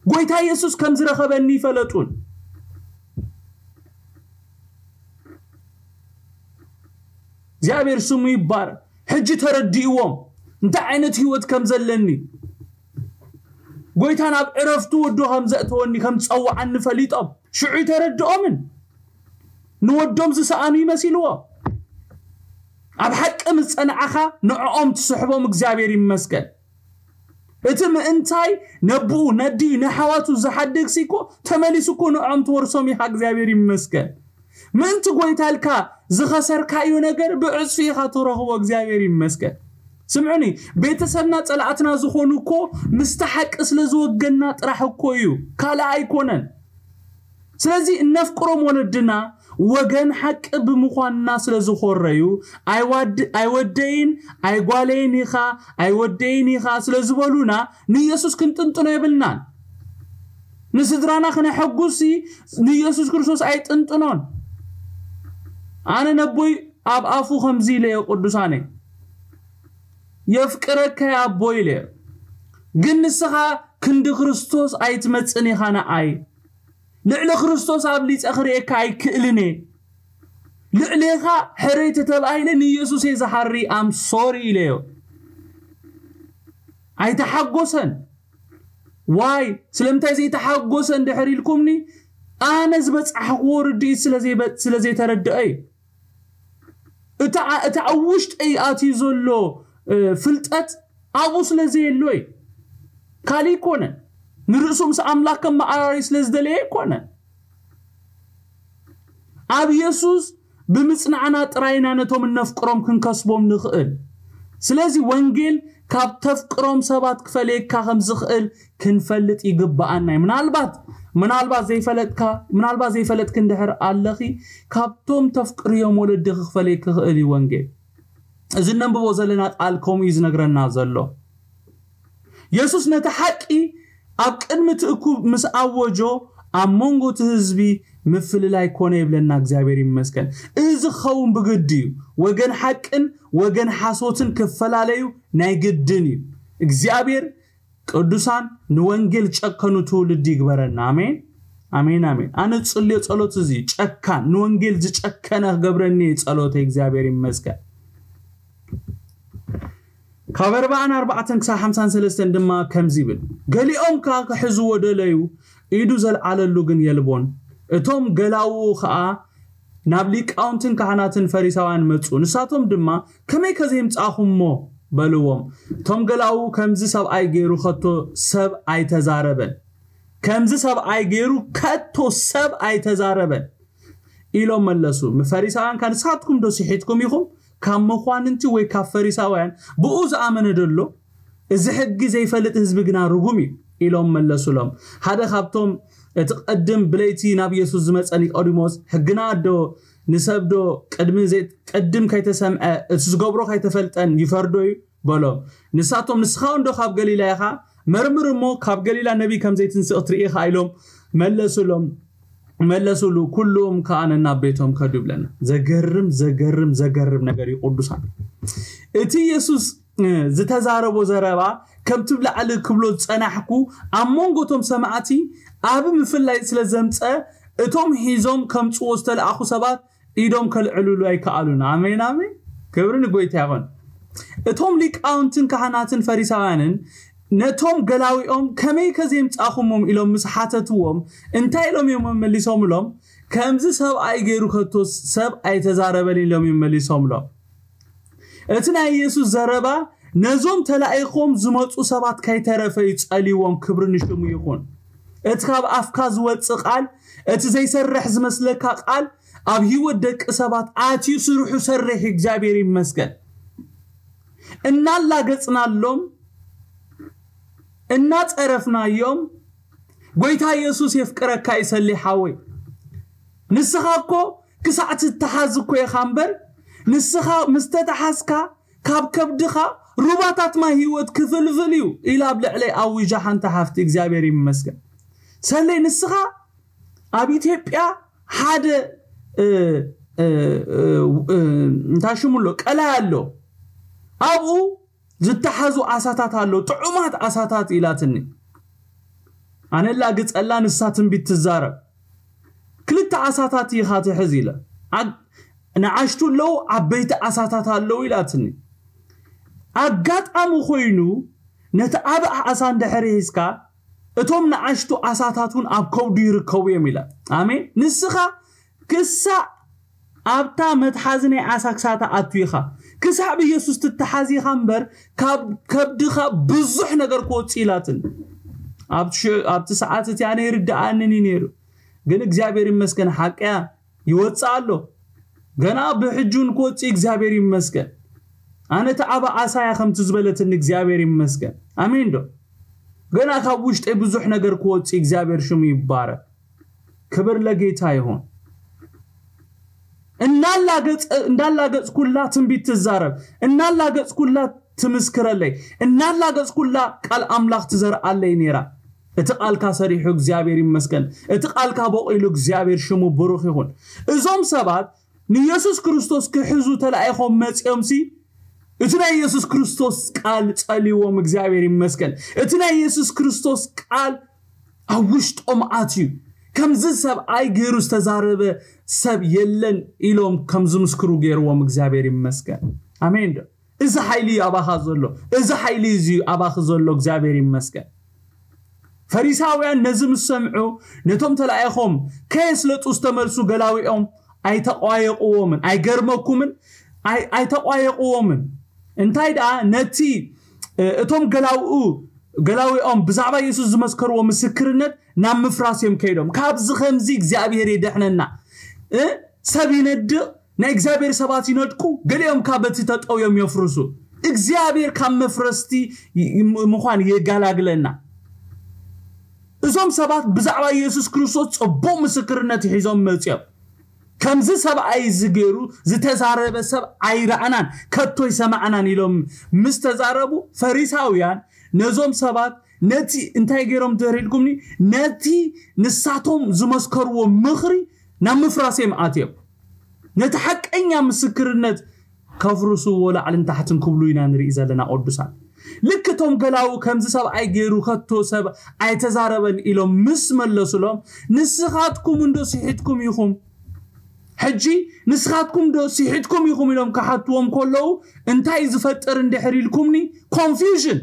ጎይታ የሱስ ከም ዝረኸበኒ ይፈለጡን። እግዚኣብሔር ስሙ ይባረክ። ሕጂ ተረዲእዎም እንታይ ዓይነት ህይወት ከም ዘለኒ፣ ጎይታ ናብ ዕረፍቱ ወዶ ከም ዘእተወኒ ከም ዝጸውዓኒ ፈሊጦም፣ ሽዑ ተረድኦምን ንወዶም ዝሰኣኑ ይመሲልዎ። ኣብ ሓቂ ምስ ጸንዓኻ ንዕኦም ትስሕቦም። እግዚኣብሔር ይመስገን። እቲ ምእንታይ ነብኡ ነዲ ንሓዋቱ ዝሓድግ ሲኮ ተመሊሱ እኮ ንዕኦም ትወርሶም ኢኻ። እግዚኣብሔር ይመስገን። ምእንቲ ጎይታ ኢልካ ዝኸሰርካዮ ነገር ብዕጽፊ ኢኻ ትረኽቦ። እግዚኣብሔር ይመስገን። ስምዑኒ፣ ቤተሰብና ጸላእትና ዝኾኑ እኮ ምስቲ ሓቂ ስለ ዝወገና ጥራሕ እኮ እዩ፣ ካልእ ኣይኮነን። ስለዚ እነፍቅሮም ወለድና ወገን ሓቂ ብምዃንና ስለ ዝኾረዩ፣ ኣይዋድ-፣ ኣይወደይን ኣይጓለይን ኢኻ፣ ኣይወደይን ኢኻ ስለ ዝበሉና፣ ንኢየሱስ ክንጥንጥኖ የብልናን። ንስድራና ክነሐጉሲ ንኢየሱስ ክርስቶስ ኣይጥንጥኖን። ኣነ ነቦይ ኣብ ኣፉ ከምዚ ኢለዮ፣ ቅዱሳነይ፣ የፍቅረካ ኣቦ ኢለዮ። ግን ንስኻ ክንዲ ክርስቶስ ኣይትመጽን ኢኻ ንዓይ። ልዕሊ ክርስቶስ ኣብሊጸ ክርእየካ ኣይክእልን እየ። ልዕሌኻ ሕረይ ተተባሂለ ንኢየሱስ እየ ዝሓሪ፣ ኣም ሶሪ ኢለዮ። ኣይተሓጎሰን። ዋይ? ስለምንታይ ዘይተሓጎሰ እንድሕር ኢልኩምኒ፣ ኣነ ዝበጻሕክዎ ርድኢት ስለ ዘይበ-፣ ስለ ዘይተረድአ እዩ። እታ ኣ-፣ እታ ኣብ ውሽጠይ ኣትዩ ዘሎ፣ እ፣ ፍልጠት ኣብኡ ስለ ዘየሎ እዩ። ካልእ ኣይኮነን። ንርእሱ ምስ ኣምላኽ ከመዓራሪ ስለ ዝደለየ ኣይኮነን። ኣብ የሱስ ብምጽናዕና ጥራይ ኢና ነቶም እነፍቅሮም ክንከስቦም ንኽእል። ስለዚ ወንጌል ካብ ተፍቅሮም ሰባት ክፈልየካ ከም ዝኽእል ክንፈልጥ ይግብኣና እዩ። ምናልባት፣ ምናልባት ዘይፈለጥካ፣ ምናልባት ዘይፈለጥኪ እንድሕር ኣለኺ፣ ካብቶም ተፍቅርዮም ወለድኺ ክፈልየኪ ክኽእል እዩ ወንጌል። እዚ እነንብቦ ዘለና ቃል ከምኡ እዩ ዝነግረና ዘሎ። የሱስ ነቲ ሓቂ ኣብ ቅድሚ እቲ እኩብ ምስ ኣወጆ፣ ኣብ መንጎ እቲ ህዝቢ ምፍልላይ ኮነ ይብለና። እግዚኣብሔር ይመስገን። እዚ ክኸውን ብግዲ እዩ። ወገን ሓቅን ወገን ሓሶትን ክፈላለዩ ናይ ግድን እዩ። እግዚኣብሔር ቅዱሳን ንወንጌል ጨከኑ ትውልዲ ይግበረና። ኣሜን፣ ኣሜን፣ ኣሜን። ኣነ ጽልዮ ጸሎት እዚ ጨካን፣ ንወንጌል ዝጨከነ ክገብረኒ እዩ ጸሎተይ። እግዚኣብሔር ይመስገን። ካብ ኣርባዓን ኣርባዕተን ክሳብ ሓምሳን ሰለስተን ድማ ከምዚ ይብል፣ ገሊኦም ከኣ ክሕዝዎ ደለዩ፣ ኢዱ ዘልዓለሉ ግን የልቦን። እቶም ገላውኡ ከኣ ናብ ሊቃውንትን ካህናትን ፈሪሳውያን መጹ። ንሳቶም ድማ፣ ከመይከ ዘይምጻእኹሞ? በልዎም። እቶም ገላውኡ፣ ከምዚ ሰብኣይ ገይሩ ከቶ ሰብ ኣይተዛረበን። ከምዚ ሰብኣይ ገይሩ ከቶ ሰብ ኣይተዛረበን ኢሎም መለሱ። ፈሪሳውያን ከኣ፣ ንስኻትኩም ዶ ስሒትኩም ኢኹም? ካብ መኳንንቲ ወይ ካብ ፈሪሳውያን ብኡ ዝኣመነ ደሎ? እዚ ሕጊ ዘይፈልጥ ህዝቢ ግና ርጉም እዩ ኢሎም መለሱሎም። ሓደ ካብቶም እቲ ቀድም ብለይቲ ናብ የሱስ ዝመጸ ኒቆዲሞስ፣ ሕግና ዶ ንሰብ ዶ ቅድሚ ዘይ-፣ ቅድም ከይተሰምዐ እቲ ዝገብሮ ከይተፈልጠን ይፈርዶ እዩ? በሎም። ንሳቶም፣ ንስኻ እውን ዶ ካብ ገሊላ ኢኻ? መርምር እሞ ካብ ገሊላ ነቢይ ከም ዘይትንስእ ክትርኢ ኢኻ ኢሎም መለሱሎም፣ መለሱሉ። ኩሉም ከኣ ነናብ ቤቶም ከዱ ይብለና። ዘገርም፣ ዘገርም፣ ዘገርም ነገር እዩ ቅዱሳን። እቲ የሱስ፣ እ፣ ዝተዛረቦ ዘረባ ከምቲ ብላዕሊ ክብሎ ዝጸናሕኩ ኣብ መንጎ እቶም ሰማዕቲ ኣብ ምፍላይ ስለ ዘምጸ እቶም ሒዞም ከምጽዎ ዝተለኣኹ ሰባት ኢዶም ከልዕልሉ ኣይከኣሉን። ኣሜን፣ ኣሜን። ክብሪ ንጎይታ ይኹን። እቶም ሊቃውንትን ካህናትን ፈሪሳውያንን ነቶም ገላዊኦም ከመይከ ዘይምጻእኹሞም ኢሎም ምስ ሓተትዎም እንታይ ኢሎም እዮም መመሊሶምሎም? ከምዚ ሰብኣይ ገይሩ ከቶ ሰብ ኣይተዛረበን ኢሎም እዮም መሊሶምሎም። እቲ ናይ ኢየሱስ ዘረባ ነዞም ተላኢኾም ዝመጹ ሰባት ከይተረፈ እዩ ጸልይዎም። ክብሪ ንሽሙ ይኹን። እቲ ካብ ኣፍካ ዝወጽእ ቃል፣ እቲ ዘይሰርሕ ዝመስለካ ቃል ኣብ ህይወት ደቂ ሰባት ኣትዩ ስርሑ ሰርሕ። እግዚኣብሔር ይመስገን። እናላገጽናሎም፣ እናጸረፍናዮም፣ ጎይታ ኢየሱስ የፍቅረካ እዩ ሰሊ ሓወይ። ንስኻ እኮ ክሳዕ ትተሓዝ እኮ ኢኻ እምበር፣ ንስኻ ምስ ተተሓዝካ ካብ ከብድኻ ሩባታት ማይ ህይወት ክፍልፍል እዩ ኢላ ኣብ ልዕለይ ኣዊጃ ሓንቲ ሓፍቲ። እግዚኣብሔር ይመስገን። ሰለይ ንስኻ ኣብ ኢትዮጵያ ሓደ፣ እ፣ እ፣ እ፣ እ፣ እንታይ ሽሙ ኣሎ? ቀላይ ኣሎ። ኣብኡ ዝተሓዙ ዓሳታት ኣሎ፣ ጥዑማት ዓሳታት ኢላትኒ። ኣነ ላግጸላ፣ ንሳ ትንቢት ትዛረብ። ክልተ ዓሳታት ኢኻ ትሕዝ ኢለ። ዓ-፣ ንኣሽቱ ኣለዉ፣ ዓበይቲ ዓሳታት ኣለዉ ኢላትኒ። ኣጋጣሚ ኮይኑ ነቲ ዓቢ ዓሳ እንድሕር ሒዝካ፣ እቶም ንኣሽቱ ዓሳታት እውን ኣብ ከብዱ ይርከቡ እዮም ኢላ። ኣሜን። ንስኻ ክሳዕ ኣብታ መትሓዚ ናይ ዓሳ ክሳዕ ትኣቱ ኢኻ። ክሳዕ ብኢየሱስ ትተሓዝ ኢኻ እምበር፣ ካብ ከብድኻ ብዙሕ ነገር ክወጽእ ኢላትን። ኣብ ሽ-፣ ኣብቲ ሰዓት እቲ ኣነ ይርድኣንን እዩ ነይሩ። ግን እግዚኣብሔር ይመስገን፣ ሓቅያ ይወጽእ ኣሎ። ገና ብሕጂ እውን ክወጽእ እግዚኣብሔር ይመስገን። ኣነ እቲ ዓቢ ዓሳ እያ ከምቲ ዝበለትኒ እግዚኣብሔር ይመስገን። ኣሜን ዶ? ገና ካብ ውሽጠይ ብዙሕ ነገር ክወጽእ እግዚኣብሔር ሽሙ ይባረክ። ክብር ለጌታ ይሁን። እናላገጸ እንዳላገጽኩላ ትንቢት ትዛረብ፣ እናላገጽኩላ ትምስክረለይ፣ እናላገጽኩላ ቃል ኣምላኽ ትዘርኣለይ ነይራ። እቲ ቃልካ ሰሪሑ እግዚኣብሔር ይመስገን። እቲ ቃልካ በቂሉ እግዚኣብሔር ሽሙ ብሩኽ ይኹን። እዞም ሰባት ንየሱስ ክርስቶስ ክሕዙ ተላኢኾም መጺኦምሲ እቲ ናይ የሱስ ክርስቶስ ቃል ጸልዎም እግዚኣብሔር ይመስገን። እቲ ናይ የሱስ ክርስቶስ ቃል ኣብ ውሽጦም ኣትዩ። ከምዚ ሰብኣይ ገይሩ ዝተዛረበ ሰብ የለን ኢሎም ከም ዝምስክሩ ገይርዎም እግዚኣብሔር ይመስገን። ኣሜን ዶ? እዚ ሓይሊ እዩ ኣባኻ ዘሎ። እዚ ሓይሊ እዚ እዩ ኣባኺ ዘሎ እግዚኣብሔር ይመስገን። ፈሪሳውያን ነዚ ምስ ሰምዑ ነቶም ተላኢኾም ከየስለጡ ዝተመልሱ ገላዊኦም ኣይተቋየቕዎምን። ኣይገርመኩምን? ኣይ- ኣይተቋየቕዎምን። እንታይ ደኣ ነቲ እ፣ እቶም ገላውኡ ገላዊኦም ብዛዕባ የሱስ ዝመስከርዎ ምስክርነት ናብ ምፍራስ እዮም ከይዶም። ካብዚ ከምዚ እግዚኣብሔር የድሕነና። እ፣ ሰብ ይነድቕ፣ ናይ እግዚኣብሔር ሰባት ይነድቁ፣ ገሊኦም ካብ በቲ ተጠውዮም የፍርሱ። እግዚኣብሔር ካብ መፍረስቲ ይ- ይ- ምዃን የጋላግለና። እዞም ሰባት ብዛዕባ የሱስ ክርስቶስ ጽቡቕ ምስክርነት ሒዞም መጽዮም። ከምዚ ሰብኣይ እዚ ገይሩ ዝተዛረበ ሰብ ኣይረኣናን፣ ከቶ ኣይሰማዕናን ኢሎም ምስ ተዛረቡ፣ ፈሪሳውያን ነዞም ሰባት ነቲ እንታይ ገይሮም ተረድኩምኒ? ነቲ ንሳቶም ዝመስከርዎ ምኽሪ ናብ ምፍራስ እዮም ኣትዮም። ነቲ ሓቀኛ ምስክርነት ከፍርስዎ ላዕልን ታሕትን ክብሉ ኢና ንርኢ ዘለና ቅዱሳን። ልክ እቶም ገላዉ ከምዚ ሰብኣይ ገይሩ ከቶ ሰብ ኣይተዛረበን ኢሎም ምስ መለሱሎም፣ ንስኻትኩም እንዶ ስሒትኩም ኢኹም? ሕጂ ንስኻትኩም ዶ ስሒትኩም ኢኹም ኢሎም ክሓትዎም ከለዉ እንታይ ዝፈጥር እንድሕር ኢልኩምኒ? ኮንፊውዥን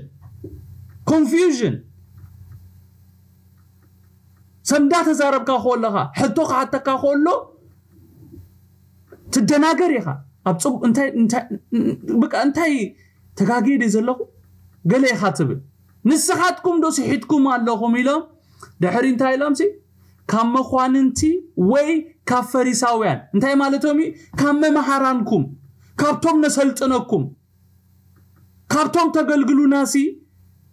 ኮንፊውዥን ሰምዳ ተዛረብካ ከለኻ ሕቶ ክሓተካ ከሎ ትደናገር ኢኻ። ኣብ ጽቡቅ እንታይ እንታይ ብቃ እንታይ ተጋግየ ድየ ዘለኹ ገለ ኢኻ ትብል። ንስኻትኩም ዶ ስሒትኩም ኣለኹም ኢሎም ድሕሪ እንታይ ኢሎም ሲ ካብ መኳንንቲ ወይ ካብ ፈሪሳውያን እንታይ ማለቶም እዩ? ካብ መምሃራንኩም ካብቶም ነሰልጥነኩም ካብቶም ተገልግሉና ሲ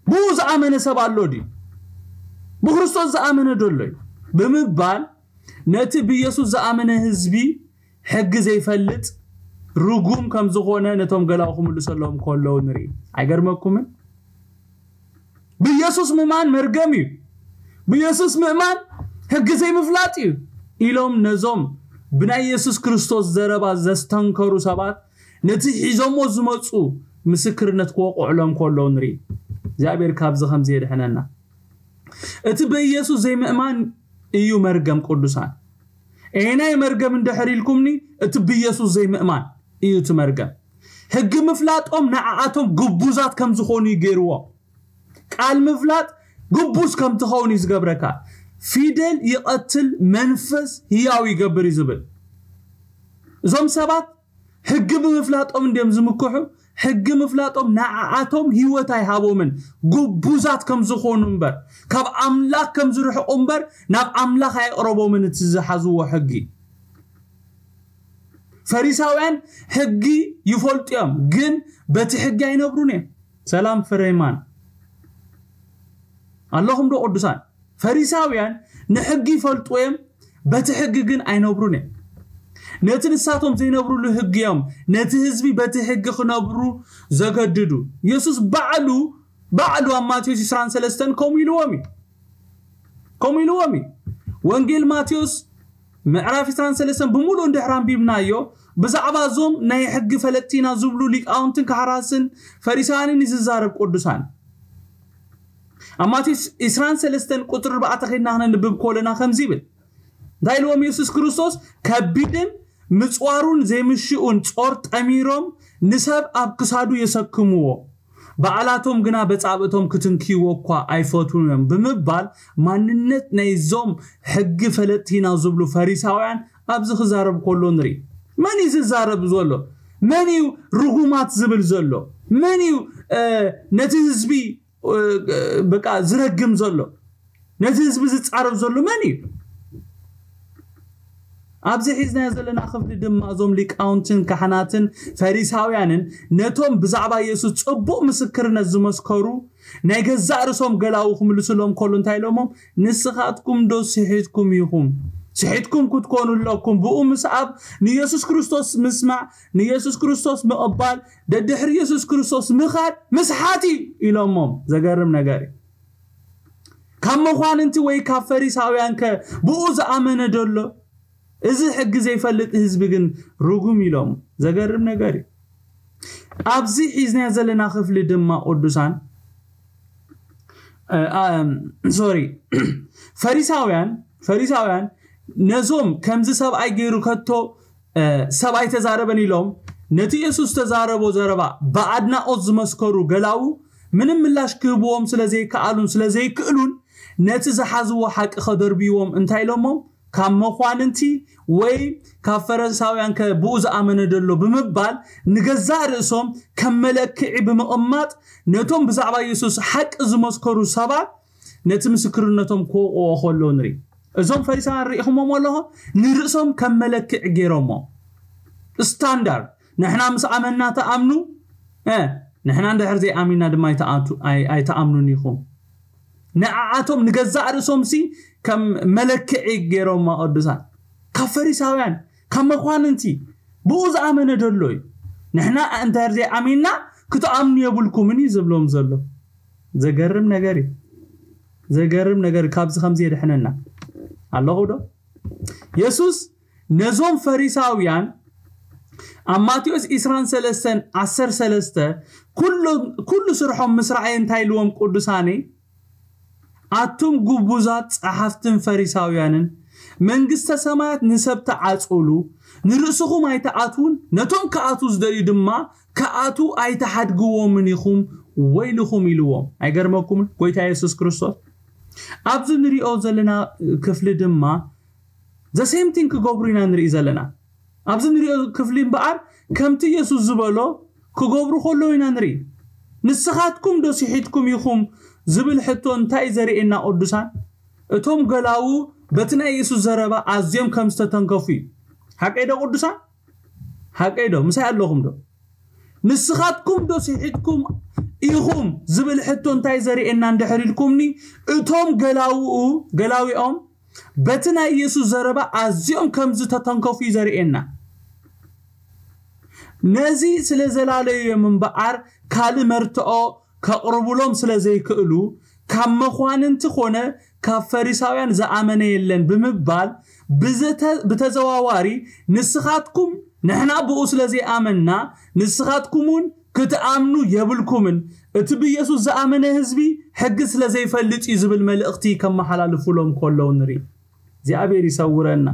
ብኡ ዝኣመነ ሰብ ኣሎ ድዩ? ብክርስቶስ ዝኣመነ ዶ ኣሎ እዩ ብምባል ነቲ ብኢየሱስ ዝኣመነ ህዝቢ ሕጊ ዘይፈልጥ ርጉም ከም ዝኾነ ነቶም ገላው ክምልሰሎም ከለዉ ንርኢ። ኣይገርመኩምን? ብኢየሱስ ምእማን መርገም እዩ። ብኢየሱስ ምእማን ሕጊ ዘይምፍላጥ እዩ ኢሎም ነዞም ብናይ ኢየሱስ ክርስቶስ ዘረባ ዘስተንከሩ ሰባት ነቲ ሒዞሞ ዝመጹ ምስክርነት ክወቕዕሎም ከለዉ ንርኢ። እግዚኣብሔር ካብዚ ከምዚ የድሕነና። እቲ ብኢየሱስ ዘይምእማን እዩ መርገም ቅዱሳን። ኤናይ መርገም እንድሕር ኢልኩምኒ እቲ ብኢየሱስ ዘይምእማን እዩ እቲ መርገም። ሕጊ ምፍላጦም ንዓኣቶም ግቡዛት ከም ዝኾኑ እዩ ገይርዎም። ቃል ምፍላጥ ግቡዝ ከም ትኸውን እዩ ዝገብረካ። ፊደል ይቐትል መንፈስ ህያው ይገብር እዩ ዝብል። እዞም ሰባት ሕጊ ብምፍላጦም እንድዮም ዝምክሑ። ሕጊ ምፍላጦም ንዓኣቶም ህይወት ኣይሃቦምን። ግቡዛት ከም ዝኾኑ እምበር ካብ ኣምላኽ ከም ዝርሕቑ እምበር ናብ ኣምላኽ ኣየቕረቦምን እቲ ዝሓዝዎ ሕጊ። ፈሪሳውያን ሕጊ ይፈልጡ እዮም ግን በቲ ሕጊ ኣይነብሩን እዮም። ሰላም ፍሬማን ኣለኹም ዶ ቅዱሳን? ፈሪሳውያን ንሕጊ ይፈልጡ እዮም በቲ ሕጊ ግን ኣይነብሩን እዮም። ነቲ ንሳቶም ዘይነብሩሉ ሕጊ እዮም ነቲ ህዝቢ በቲ ሕጊ ክነብሩ ዘገድዱ። ኢየሱስ ባዕሉ ባዕሉ ኣብ ማቴዎስ ዕስራን ሰለስተን ከምኡ ኢልዎም እዩ። ከምኡ ኢልዎም እዩ። ወንጌል ማቴዎስ ምዕራፍ ዕስራን ሰለስተን ብምሉእ እንድሕር ኣንቢብናዮ ብዛዕባ እዞም ናይ ሕጊ ፈለጥቲና ዝብሉ ሊቃውንትን ካህራስን ፈሪሳውያንን እዩ ዝዛረብ ቅዱሳን። ኣብ ማቴዎስ ዕስራን ሰለስተን ቁፅሪ ኣርባዕተ ከይድና ክነንብብ ከለና ከምዚ ይብል። እንታይ ኢልዎም ኢየሱስ ክርስቶስ? ከቢድን ምፅዋሩን ዘይምሽኡን ጾር ጠሚሮም ንሰብ ኣብ ክሳዱ የሰክምዎ። ባዕላቶም ግና በጻብእቶም ክትንክይዎ እኳ ኣይፈትዉን እዮም ብምባል ማንነት ናይዞም ሕጊ ፈለጥቲና ዝብሉ ፈሪሳውያን ኣብዚ ክዛረብ ከሎ ንርኢ። መን እዩ ዝዛረብ ዘሎ? መን እዩ ርጉማት ዝብል ዘሎ? መን እዩ ነቲ ህዝቢ በቃ ዝረግም ዘሎ? ነቲ ህዝቢ ዝጻረብ ዘሎ መን እዩ? ኣብዚ ሒዝናዮ ዘለና ክፍሊ ድማ እዞም ሊቃውንትን ካህናትን ፈሪሳውያንን ነቶም ብዛዕባ ኢየሱስ ጽቡቕ ምስክርነት ዝመስከሩ ናይ ገዛእ ርእሶም ገላዊ ክምልስሎም ከሎ እንታይ ኢሎሞም? ንስኻትኩም ዶ ስሒትኩም ኢኹም? ስሒትኩም ክትኮኑ ኣለኩም። ብኡ ምስኣብ ንየሱስ ክርስቶስ ምስማዕ፣ ንየሱስ ክርስቶስ ምቕባል፣ ደድሕሪ የሱስ ክርስቶስ ምኻድ ምስሓት እዩ ኢሎሞም። ዘገርም ነገር እዩ። ካብ መኳንንቲ ወይ ካብ ፈሪሳውያን ከ ብኡ ዝኣመነ ደሎ? እዚ ሕጊ ዘይፈልጥ ህዝቢ ግን ርጉም ኢሎም። ዘገርም ነገር እዩ። ኣብዚ ሒዝና ዘለና ክፍሊ ድማ ቅዱሳን ሶሪ ፈሪሳውያን ፈሪሳውያን ነዞም ከምዚ ሰብኣይ ገይሩ ከቶ ሰብ ኣይተዛረበን ኢሎም ነቲ የሱስ ዝተዛረቦ ዘረባ ብኣድናቆት ዝመስከሩ ገላዉ ምንም ምላሽ ክህብዎም ስለዘይከኣሉን ስለዘይክእሉን ነቲ ዝሓዝዎ ሓቂ ከደርብይዎም እንታይ ኢሎሞም ካብ መኳንንቲ ወይ ካብ ፈረሳውያን ከ ብኡ ዝኣመነ ደሎ ብምባል ንገዛእ ርእሶም ከም መለክዒ ብምቕማጥ ነቶም ብዛዕባ የሱስ ሓቂ ዝመስከሩ ሰባት ነቲ ምስክርነቶም ክወቕዎ ከለዉ ንርኢ። እዞም ፈሪሳውያን ርኢኹሞም ኣለኹም ንርእሶም ከም መለክዒ ገይሮሞ ስታንዳርድ ንሕና ምስ ኣመንና ተኣምኑ ንሕና እንድሕር ዘይኣሚንና ድማ ኣይተኣምኑን ኢኹም። ንዓኣቶም ንገዛእ ርእሶም ሲ ከም መለክዒ ገይሮማ ቅዱሳን ካብ ፈሪሳውያን ካብ መኳንንቲ ብኡ ዝኣመነ ደሎ እዩ። ንሕና እንድሕር ዘይኣሚንና ክትኣምኑ የብልኩምን እዩ ዝብሎም ዘሎ። ዘገርም ነገር እዩ። ዘገርም ነገር ካብዚ ከምዚ የድሕነና ኣለኹ ዶ? የሱስ ነዞም ፈሪሳውያን ኣብ ማቴዎስ ዕስራን ሰለስተን ዓሰርተ ሰለስተ ኩሉ ስርሖም ምስ ረኣየ እንታይ ኢልዎም ቅዱሳነይ ኣቱም ጉቡዛት ጸሓፍትን ፈሪሳውያንን መንግስተ ሰማያት ንሰብ ተዓጽሉ ንርእስኹም ኣይተኣትውን ነቶም ክኣትዉ ዝደልዩ ድማ ክኣትዉ ኣይተሓድግዎምን ኢኹም ወይልኹም ኢልዎም። ኣይገርመኩምን? ጎይታ የሱስ ክርስቶስ ኣብዚ ንሪኦ ዘለና ክፍሊ ድማ the same thing ክገብሩ ኢና ንርኢ ዘለና። ኣብዚ ንሪኦ ክፍሊ እምበኣር ከምቲ የሱስ ዝበሎ ክገብሩ ከለዉ ኢና ንርኢ። ንስኻትኩም ዶ ስሒትኩም ኢኹም ዝብል ሕቶ እንታይ ዘርእየና ቅዱሳን? እቶም ገላዉ በቲ ናይ የሱስ ዘረባ ኣዝዮም ከም ዝተተንከፉ እዩ። ሓቀይ ዶ ቅዱሳን? ሓቀይ ዶ? ምሳይ ኣለኹም ዶ? ንስኻትኩም ዶ ስሒትኩም ኢኹም ዝብል ሕቶ እንታይ ዘርእየና እንድሕር ኢልኩምኒ እቶም ገላውኡ ገላዊኦም በቲ ናይ ኢየሱስ ዘረባ ኣዝዮም ከም ዝተተንከፉ እዩ ዘርእየና። ነዚ ስለ ዘላለዩዮም እምበኣር ካልእ መርትዖ ከቕርቡሎም ስለ ዘይክእሉ ካብ መኳንንቲ ኾነ ካብ ፈሪሳውያን ዝኣመነ የለን ብምባል ብተዘዋዋሪ ንስኻትኩም ንሕና ብኡ ስለ ዘይኣመንና ንስኻትኩም እውን ክትኣምኑ የብልኩምን። እቲ ብኢየሱስ ዝኣመነ ህዝቢ ሕጊ ስለ ዘይፈልጥ እዩ ዝብል መልእኽቲ ከመሓላልፉሎም ከለዉ ንርኢ። እግዚኣብሔር ይሰውረና።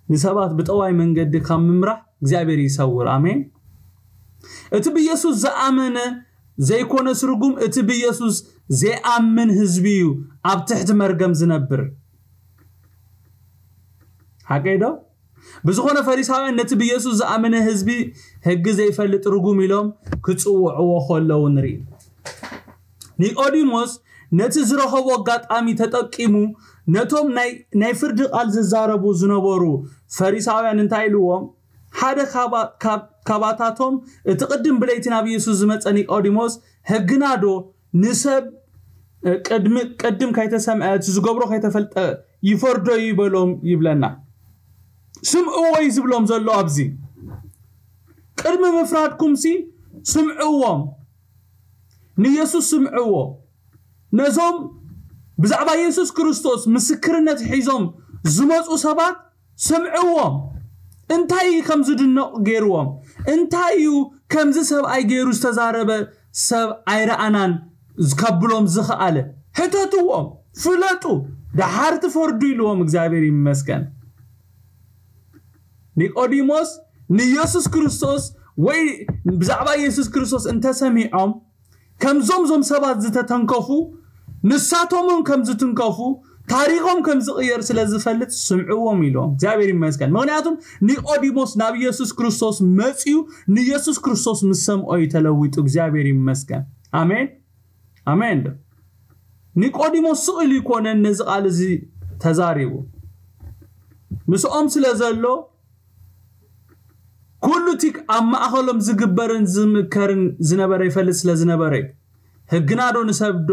ንሰባት ብጠዋይ መንገዲ ካብ ምምራሕ እግዚኣብሔር ይሰውር። ኣሜን። እቲ ብኢየሱስ ዝኣመነ ዘይኮነ ስርጉም እቲ ብኢየሱስ ዘይኣምን ህዝቢ እዩ ኣብ ትሕቲ መርገም ዝነብር። ሓቀይ ዶ? ብዝኾነ ፈሪሳውያን ነቲ ብኢየሱስ ዝኣመነ ህዝቢ ሕጊ ዘይፈልጥ ርጉም ኢሎም ክጽውዕዎ ከለዉ ንርኢ። ኒቆዲሞስ ነቲ ዝረኸቦ ኣጋጣሚ ተጠቂሙ ነቶም ናይ ፍርዲ ቃል ዝዛረቡ ዝነበሩ ፈሪሳውያን እንታይ ኢልዎም? ሓደ ካባታቶም እቲ ቅድም ብለይቲ ናብ ኢየሱስ ዝመጸ ኒቆዲሞስ ሕግና ዶ ንሰብ ቅድም ከይተሰምዐ እቲ ዝገብሮ ከይተፈልጠ ይፈርዶ እዩ በሎም ይብለና። ስምዕዎ እዩ ዝብሎም ዘሎ ኣብዚ። ቅድሚ ምፍራድኩም ሲ ስምዕዎም። ንኢየሱስ ስምዕዎ። ነዞም ብዛዕባ ኢየሱስ ክርስቶስ ምስክርነት ሒዞም ዝመጹ ሰባት ስምዕዎም። እንታይ እዩ ከም ዝድነቕ ገይርዎም? እንታይ እዩ ከምዚ ሰብኣይ ገይሩ ዝተዛረበ ሰብ ኣይረኣናን ከብሎም ዝኸኣለ? ሕተትዎም፣ ፍለጡ፣ ደሓር ትፈርዱ ኢልዎም። እግዚኣብሔር ይመስገን። ኒቆዲሞስ ንኢየሱስ ክርስቶስ ወይ ብዛዕባ ኢየሱስ ክርስቶስ እንተሰሚዖም ከምዞም ዞም ሰባት ዝተተንከፉ ንሳቶም እውን ከም ዝትንከፉ ታሪኾም ከም ዝቕየር ስለ ዝፈልጥ ስምዕዎም ኢልዎም። እግዚኣብሔር ይመስገን። ምክንያቱም ኒቆዲሞስ ናብ ኢየሱስ ክርስቶስ መፅዩ ንኢየሱስ ክርስቶስ ምስ ሰምዖ እዩ ተለዊጡ። እግዚኣብሔር ይመስገን። ኣሜን ኣሜን። ዶ ኒቆዲሞስ ስቕ ኢሉ ይኮነን ነዚ ቃል እዚ ተዛሪቡ ምስኦም ስለ ዘሎ ኩሉ እቲ ኣብ ማእኸሎም ዝግበርን ዝምከርን ዝነበረ ይፈልጥ ስለ ዝነበረ እዩ። ህግና ዶ ንሰብ ዶ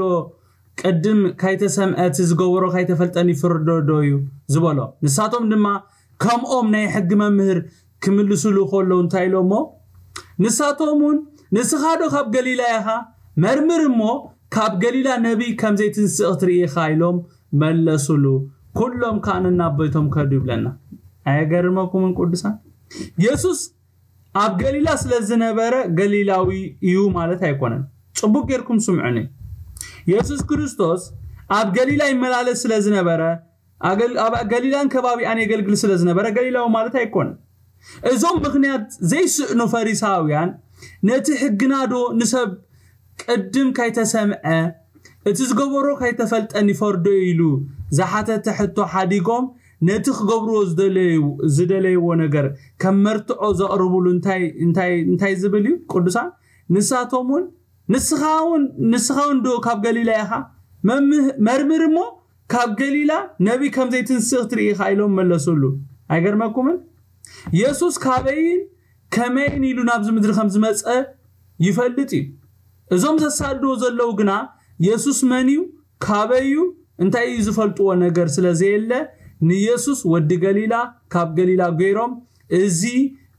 ቅድም ካይተሰምዐ እቲ ዝገበሮ ካይተፈልጠን ይፍርዶ ዶ እዩ ዝበሎ። ንሳቶም ድማ ከምኦም ናይ ሕጊ መምህር ክምልስሉ ከለዉ እንታይ ኢሎሞ? ንሳቶም እውን ንስኻ ዶ ካብ ገሊላ ኢኻ? መርምር እሞ ካብ ገሊላ ነቢይ ከም ዘይትንስእ ክትርኢ ኢኻ ኢሎም መለሱሉ። ኩሎም ከዓ ነናብ ቤቶም ከዱ ይብለና። ኣየገርመኩምን ቅዱሳን? የሱስ ኣብ ገሊላ ስለ ዝነበረ ገሊላዊ እዩ ማለት ኣይኮነን። ጽቡቅ ጌርኩም ስምዑኒ። የሱስ ክርስቶስ ኣብ ገሊላ ይመላለስ ስለ ዝነበረ ኣገል- ኣብ ገሊላን ከባቢኣን የገልግል ስለ ዝነበረ ገሊላዊ ማለት ኣይኮነን። እዞም ምኽንያት ዘይስእኑ ፈሪሳውያን ነቲ ሕግና ዶ ንሰብ ቅድም ካይተሰምዐ እቲ ዝገበሮ ካይተፈልጠን ይፈርዶ ኢሉ ዝሓተተ ሕቶ ሓዲጎም ነቲ ክገብርዎ ዝደለዩ- ዝደለይዎ ነገር ከም መርትዖ ዘቕርብሉ እንታይ እንታይ እንታይ ዝብል እዩ ቅዱሳን? ንሳቶም እውን ንስኻ እውን ንስኻ እውን ዶ ካብ ገሊላ ኢኻ? መምህ- መርምር እሞ ካብ ገሊላ ነቢይ ከም ዘይትንስእ ክትርኢ ኢኻ ኢሎም መለሱሉ። ኣይገርመኩምን? የሱስ ካበይን ከመይን ኢሉ ናብዚ ምድሪ ከም ዝመጸ ይፈልጥ እዩ። እዞም ዘሳድድዎ ዘለዉ ግና የሱስ መን እዩ፣ ካበይ እዩ፣ እንታይ እዩ ዝፈልጥዎ ነገር ስለ ዘየለ ንየሱስ ወዲ ገሊላ ካብ ገሊላ ገይሮም እዚ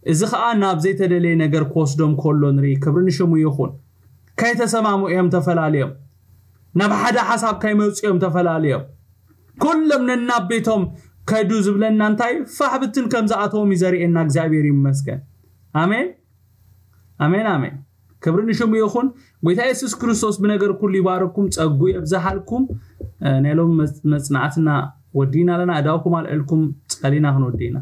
እዚ ከዓ ናብ ዘይተደለየ ነገር ክወስዶም ከሎ ንርኢ። ክብሪ ንሽሙ ይኹን። ከይተሰማሙ እዮም ተፈላለዮም። ናብ ሓደ ሓሳብ ከይመፁ እዮም ተፈላለዮም። ኩሎም ነናብ ቤቶም ከዱ ዝብለና እንታይ ፋሕ ብትን ከም ዝኣተዎም እዩ ዘርእየና። እግዚኣብሔር ይመስገን። ኣሜን፣ ኣሜን፣ ኣሜን። ክብሪ ንሽሙ ይኹን። ጎይታ የሱስ ክርስቶስ ብነገር ኩሉ ይባርኩም፣ ጸጉ የብዝሓልኩም። እ፣ ናይ ሎም መጽ- መጽናዕትና ወዲና ኣለና። እዳውኩም ኣልዕልኩም ጸሊና ክንወዲና።